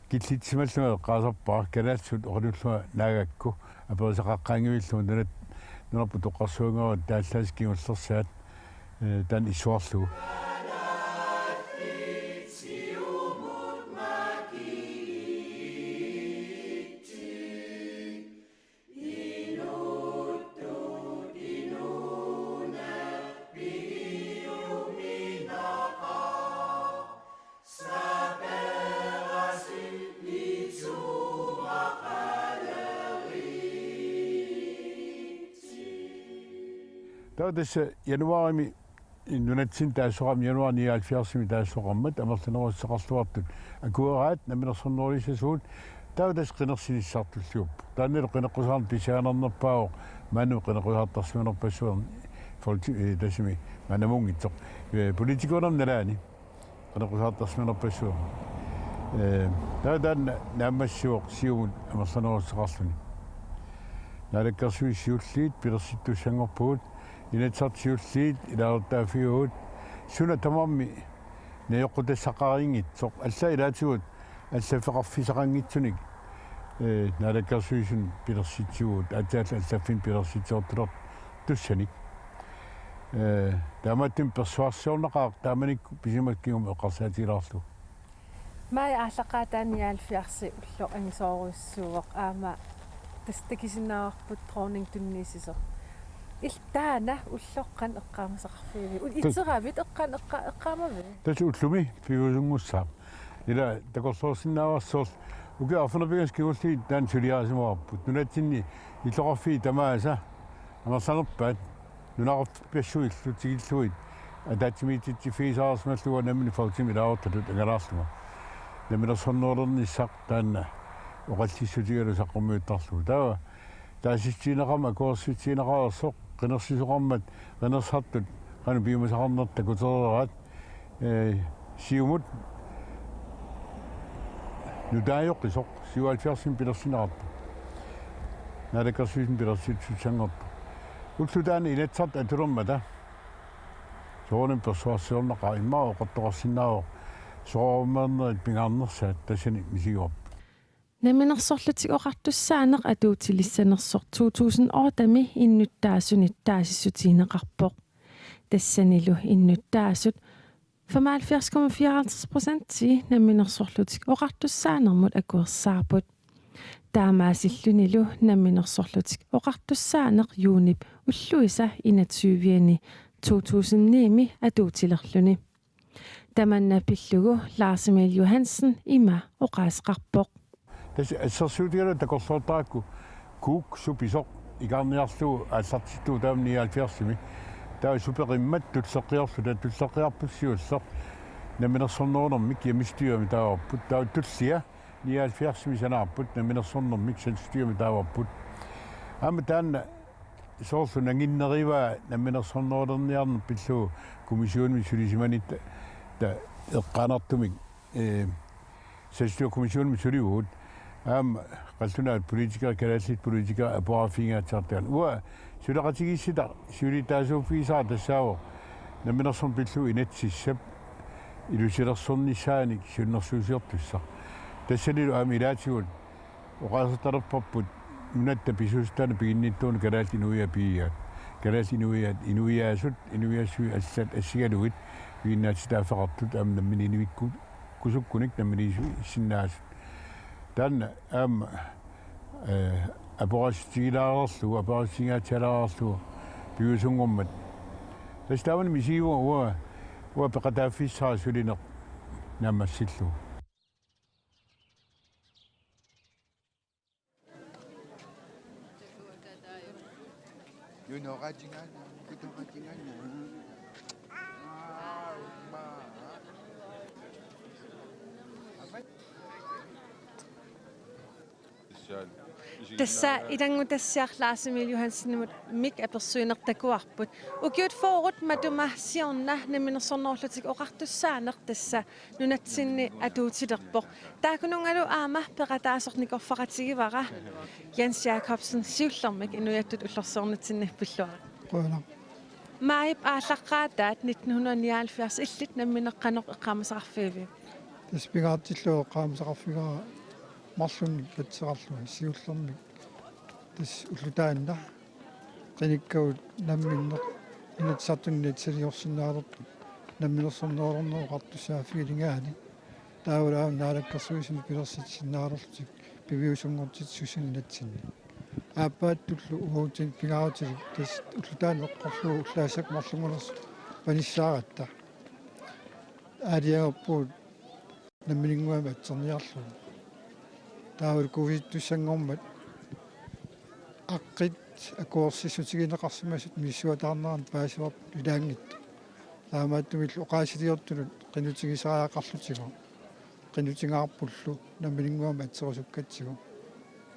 killitsisimallunga eqqaasarpara, kalaallisut oqalullunga naagakku aperisaqaqqaanngivillunga nunat-, nunarput toqqarsuanngoruit taallaasut kingullersaat, eh, taanna issuarlugu. Taava tassa januaarimi nunatsinni taassoqarmat, januar nioghalvfjerdsimi taassoqarmat amerlanerussuteqarluartut akueraat namminersornerulissasugut, taava tassa qinersinissartulliuppoq. Taannalu qineqqusaarneq pissanganarnerpaavoq, maannamut qineqqusaartarsimanerpassuarnik Folti-, eh, tassami maannamuunngitsoq. Eh, politikerinermi nalaani qineqqusaartarsimanerpassuarnik. Eh, taava taanna naammassivoq siumut amerlanerussuteqarluni. Naalakkersuisut siulliit pilersittussanngorpugut, Inatsisartut siulliit ilaasortaaffigagut, suna tamarmi najoqqutassaqariinngitsoq, allaat ilaatigut allaffeqarfissaqanngitsunik Ee, naalakkersuisuni pilersitsivugut, aatsaat allaffinni pilersitsiortulertussanik. Ee, taamaattumik persuarsiornaqaaq taamanikkut pisimasut kingumut eqqarsaatigilaarlugu. Maajip aallaqqaataani nioghalvfjerds ulloq angisoorujussuuvoq, aamma tassa takusinnaavarput dronning tunniussisoq. Illit taanna ulloq qanoq eqqaamasaqarfigiviuk? Ul-, tassa iteravit eqqaan-, eqqa-, eqqaamavit? Tassa ullumi piviusunngussaaq. Ila takorloorsinnaavarsi soorlu ukiut arfineq-pingasut kingulliit taanna suliarisimavarput. Nunatsinni illoqarfiit tamaasa amerlanerpaat nunaqarfipassuillu tikillugit ataatsimiititsiffigisarsimallugu nammineq Fautimik ilaasortatut angalaarlunga. Namminersornerulernissaq taanna oqallissutigalugu saqqummiuttarlugu. Taava taasissutigineqarmat akuersissutigineqareersoq, qinersisoqarmat qinersisartut qanoq piumasaqarnertik takutereeraat, ee, Siumut nutaajoqisoq, syvoghalvfjerdsimi pilersinneqartoq. Naalakkersuisuni pilersitsissanngortoq. Ulloq taanna Inatsisartut atulermata soorunami persuarsiornaqaaq, immaqa oqartoqarsinnaavoq soorunami pingaarnersaat tassani misigigukku. Namminersorlutik Oqartussaaneq atuutilissanersoq to tusind otte-mi innuttaasunit taasissutigineqarpoq. Tassanilu innuttaasut femoghalvfjerds komma fireoghalvtreds procenti Namminersorlutik Oqartussaanermut akuersaarput. Taamaasillunilu Namminersorlutik Oqartussaaneq juunip ulluisa enogtyve-ani to tusind ni-mi atuutilerluni. Tamanna pillugu Lars Emil Johansen ima oqaaseqarpoq. Tassa assersuutigalugu takorloortarakku Kuuk supisoq ikaarniarlugu aallartittuuvoq taama nioghalvfjerdsimi. Taava supeqimmat tulleqqiorluta, tulleqqiarput siulleq namminersornerunermik hjemmestyremi taavarput. Taava tullia nioghalvfjerdsimi sanaarput namminersornermik selvstyremi taavarput. Aamma taanna soorlu nanginnerivaa namminersornerulerniarneq pillugu kommissionimi sulisimanitta ta-, eqqaanartumik, ee, selvstyrekommissionimi sulivugut. Aamma qallunaat politikerit, kalaallit politikerit aporaaffigingatsiartaat. Uanga suleqatigiissitaq siulittaasuuffigisara tassaavoq namminersorneq pillugu inatsisissap ilusilersornissaanik siunnersuusiortussaq. Tassanilu aamma ilaatigut oqaasertalerparput nunatta pisuussutaanut piginnittuunut kalaallit inuiaat pigigaat. Kalaallit inuiaat, inuiaasut, inuiassuit allat assigalugit piginnaatitaaffeqartut aamma namminiilivikku-, kusukkunik namminiilivissinnaasut. Taanna aamma, ee, aporaassutigilaareerlugu, aporaassutigingaatsialareerlugu piviusunngormat. Tassa taamani misigivunga uanga, uanga peqataaffissara sulineq naammassillugu. Tassa ilanngutassiaq Lars Emil Johansenimut mik apersuineq takuarput. Ukiut fyrret matuma siorna Namminersornerullutik Oqartussaaneq tassa nunatsinni atuutilerpoq. Taakkununngalu aamma peqataasoq nikorfaqatigivara. Jens Jakobsen, siullermik inuiattut ullorsiornitsinni pilluarit. Qujanaq. Maajip aallaqqaataat nitten hundrede nioghalvfjerds illit nammineq qanoq eqqaamasaqarfigiviuk? Tassa pingaartillugu eqqaamasaqarfigivara marlunnik katseqarlunga siullermik. Tassa ulloq taanna qinikkagut namminneq Inatsisartuni inatsisiliorsinnaalerput Namminersornerulerneq Oqartussaaffigilingaani. Taavalu aamma Naalakkersuisuni pilersitsisinnaalerlutik piviusunngortitsisunik inatsinni. Aappaattullu uagutsinnut pingaarutilik tassa ulloq taanna eqqorlugu ullaassakkut marlunngunersoq panissaaratta. Aalajangerpugut nammininnguamik atserniarlugu. Taavalu kuisittussanngormat aqqit akuersissutigineqarsimasut misissuataarneranni paasivarput ilaanngitsoq. Taamaattumillu oqaasiliortunut qinutigisariaqarlutigu, qinutigaarpullu nammininnguamik atserusukkatsigu.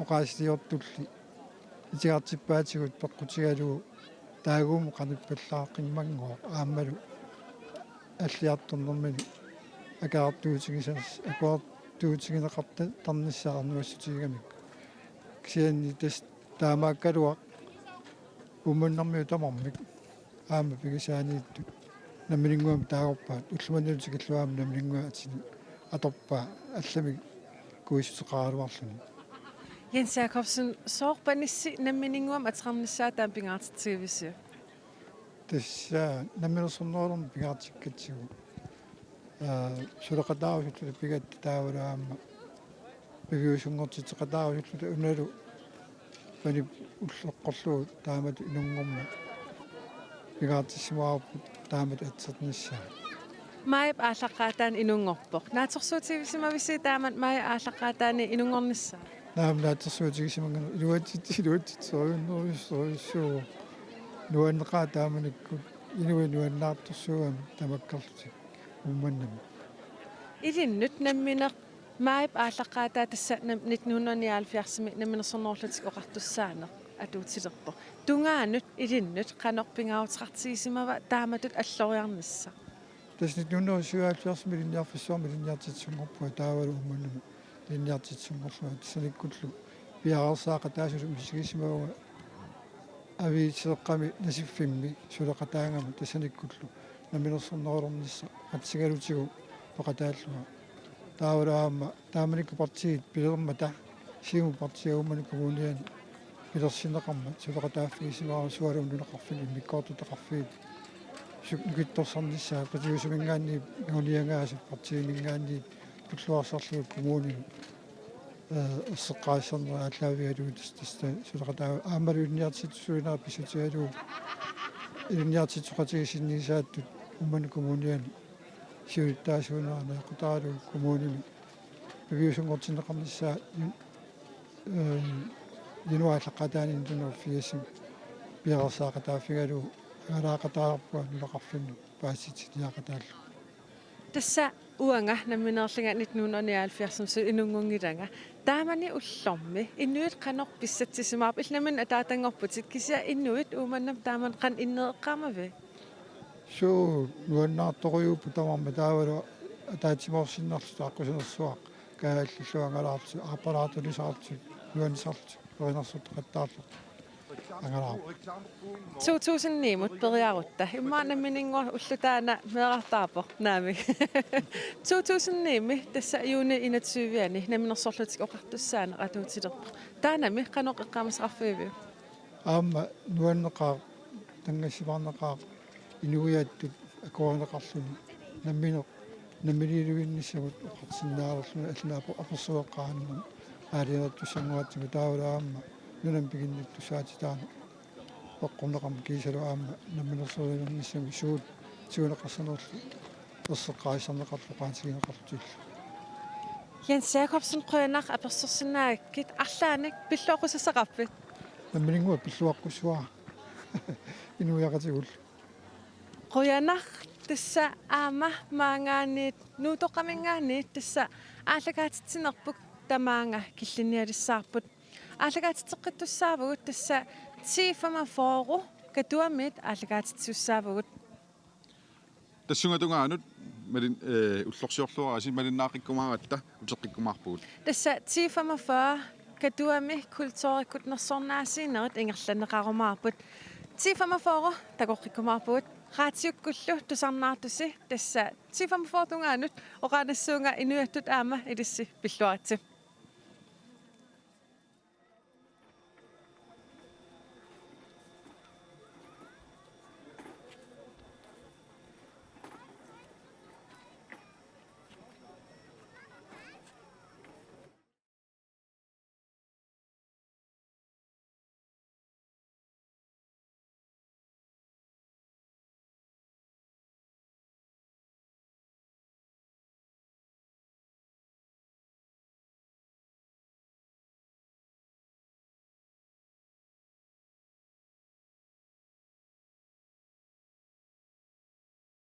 Oqaasiliortulli itigartippaatigut peqqutigalugu taaguumut qanippallaaqqimmangooq aammalu alliartornermini akuertuutigisass-, akuertuutigineqartarnissaa ernumassutigigamikku. Kisianni tassa taamaakkaluaq Uummannarmiut tamarmik aamma pigisaaniittut nammininnguamik taagorpaat, ulloq mannilu tikillugu aamma nammininnguatini atorpaa allamik kuissuteqaraluarluni. Jens Jakobsen, sooq panissi nammininnguamik ateqarnissaa taama pingaartitsigivisiuk? Tassa namminersornerulerneq pingaartikkatsigu. Aa, suleqataarusulluta pigatta taavalu aamma piviusunngortitseqataarusulluta unalu panip ulloqqorlugu taamatut inunngormat pingaartissimavarput taamatut atsernissaa. Maajip aallaqqaataani inunngorpoq. Naatsorsuutigisimavisi taama maajip aallaqqaataani inunngornissaa? Naamik, naatsorsuutigisimannginnakku iluatsit-, iluatsitseruinnerujussuuvoq. Nuanneqaaq taamanikkut inuit nuannaartorsuugamik tamakkerlutik Uummannami. Ilinnut nammineq maajip aallaqqaataa tassa nam-, nitten hundrede nioghalvfjerdsimi Namminersornerullutik Oqartussaaneq atuutilerpoq. Tungaanut ilinnut qanoq pingaaruteqartigisimava taamatut alloriarnissaq? Tassa nitten hundrede syvoghalvfjerdsimi ilinniarfissuarmi ilinniartitsisunngorpunga taavalu Uummannami ilinniartitsisunngorlunga, tassanikkullu piareersaaqataasutut misigisimavunga aviiseeqqami Nasiffimmi suleqataagama, tassanikkullu namminersornerulernissaq qatsigalutigu peqataallunga. Taavalu aamma taamanikkut partiit pilermata, Siumut partiit Uummannap Kommuniani pilersinneqarmat suleqataaffigisimavara, sualummik nunaqarfinni immikkoortortaqarfiit su-, nukittorsarnissaat qitiusuminngaanniit uniangaasut partiiminngaanniit tulluarsarlugit kommunimi, ee, erseqqissarnerat aallaavigalugu tassa, tassa suleqataa-, aammalu ilinniartitsisuunerat pissutigalugu ilinniartitsisoqatigiit sinniisaattut Uummannap Kommuniani siulittaasuunerat najoqqutaralugu kommunimi piviusunngortinneqarnissaa, ee, januaarip aallaqqaataani nitten hundrede firsimi piareersaaqataaffigalugu angalaaqataalerpunga nunaqarfinni paasissutissaqataallugu. Tassa uanga nammineerlunga nitten hundrede nioghalvfjerdsimi inunngunngilanga. Taamani ullormi inuit qanoq pissatsisimaarput? Illit nammineq ataatangorputit, kisianni inuit Uummannami taamani qanoq innereqqaarmaviuk? Suu, nuannaartorujuupput tamarmik, taavalu ataatsimoorsinnarlutik aqqusinersuaq kaallallugu angalaarlutik, aappalaartulisaarlutik, nuannisarlutik, erinarsortaqattaarlutik angalaarput. To tusind ni-mut periarutta. Immaqa nammininnguaq ulloq taanna meerartaarpoq, naamik. To tusind ni-mi tassa juuni enogtyve-ani Namminersorlutik Oqartussaaneq atuutilerpoq. Taannami qanoq eqqaamasaqarfigiviuk? Aamma nuanneqaaq, tanngassimaarneqaaq, inuiattut akuerineqarluni nammineq, namminiilivinnissamut oqarsinnaalerluni, allanut apersueqqaarneq aalajangertussanngortigu, taavalu aamma nunami piginnittussaatitaaneq peqqorneqarmat kiisalu aamma namminersorniarnissamut suut tiguneqassanerlu erseqqissarneqarlutik oqaatigineqarlutillu. Jens Jakobsen, qujanaq apersorsinnaagakkit. Arlaannik pilluaqqusassaqarpit? Nammininnguaq pilluaqqussuara inuiaqatigullu. Qujanaq. Tassa aamma maanngaanniit, Nuuttoqqaminngaanniit tassa aallakaatitsinerput tamaanga killinnialissavarput. Aallakaatitseqqittussaavugut tassa ti femogfyrre Katuamiit aallakaatitsisussaavugut. Tassunga tungaanut malin-, ee, ullorsiorluarisi, malinnaaqqikkumaaratta uteqqikkumaarpugut. Tassa ti femogfyrre Katuami kulturikkut nersornaasiinerit ingerlanneqarumaarput. Ti femogfyrre takoqqikkumaarpugut. Raatiukkullu tusarnaartusi tassa ti femogfyrre tungaanut oqaannassuunga, inuiattut aamma ilissi pilluaritsi.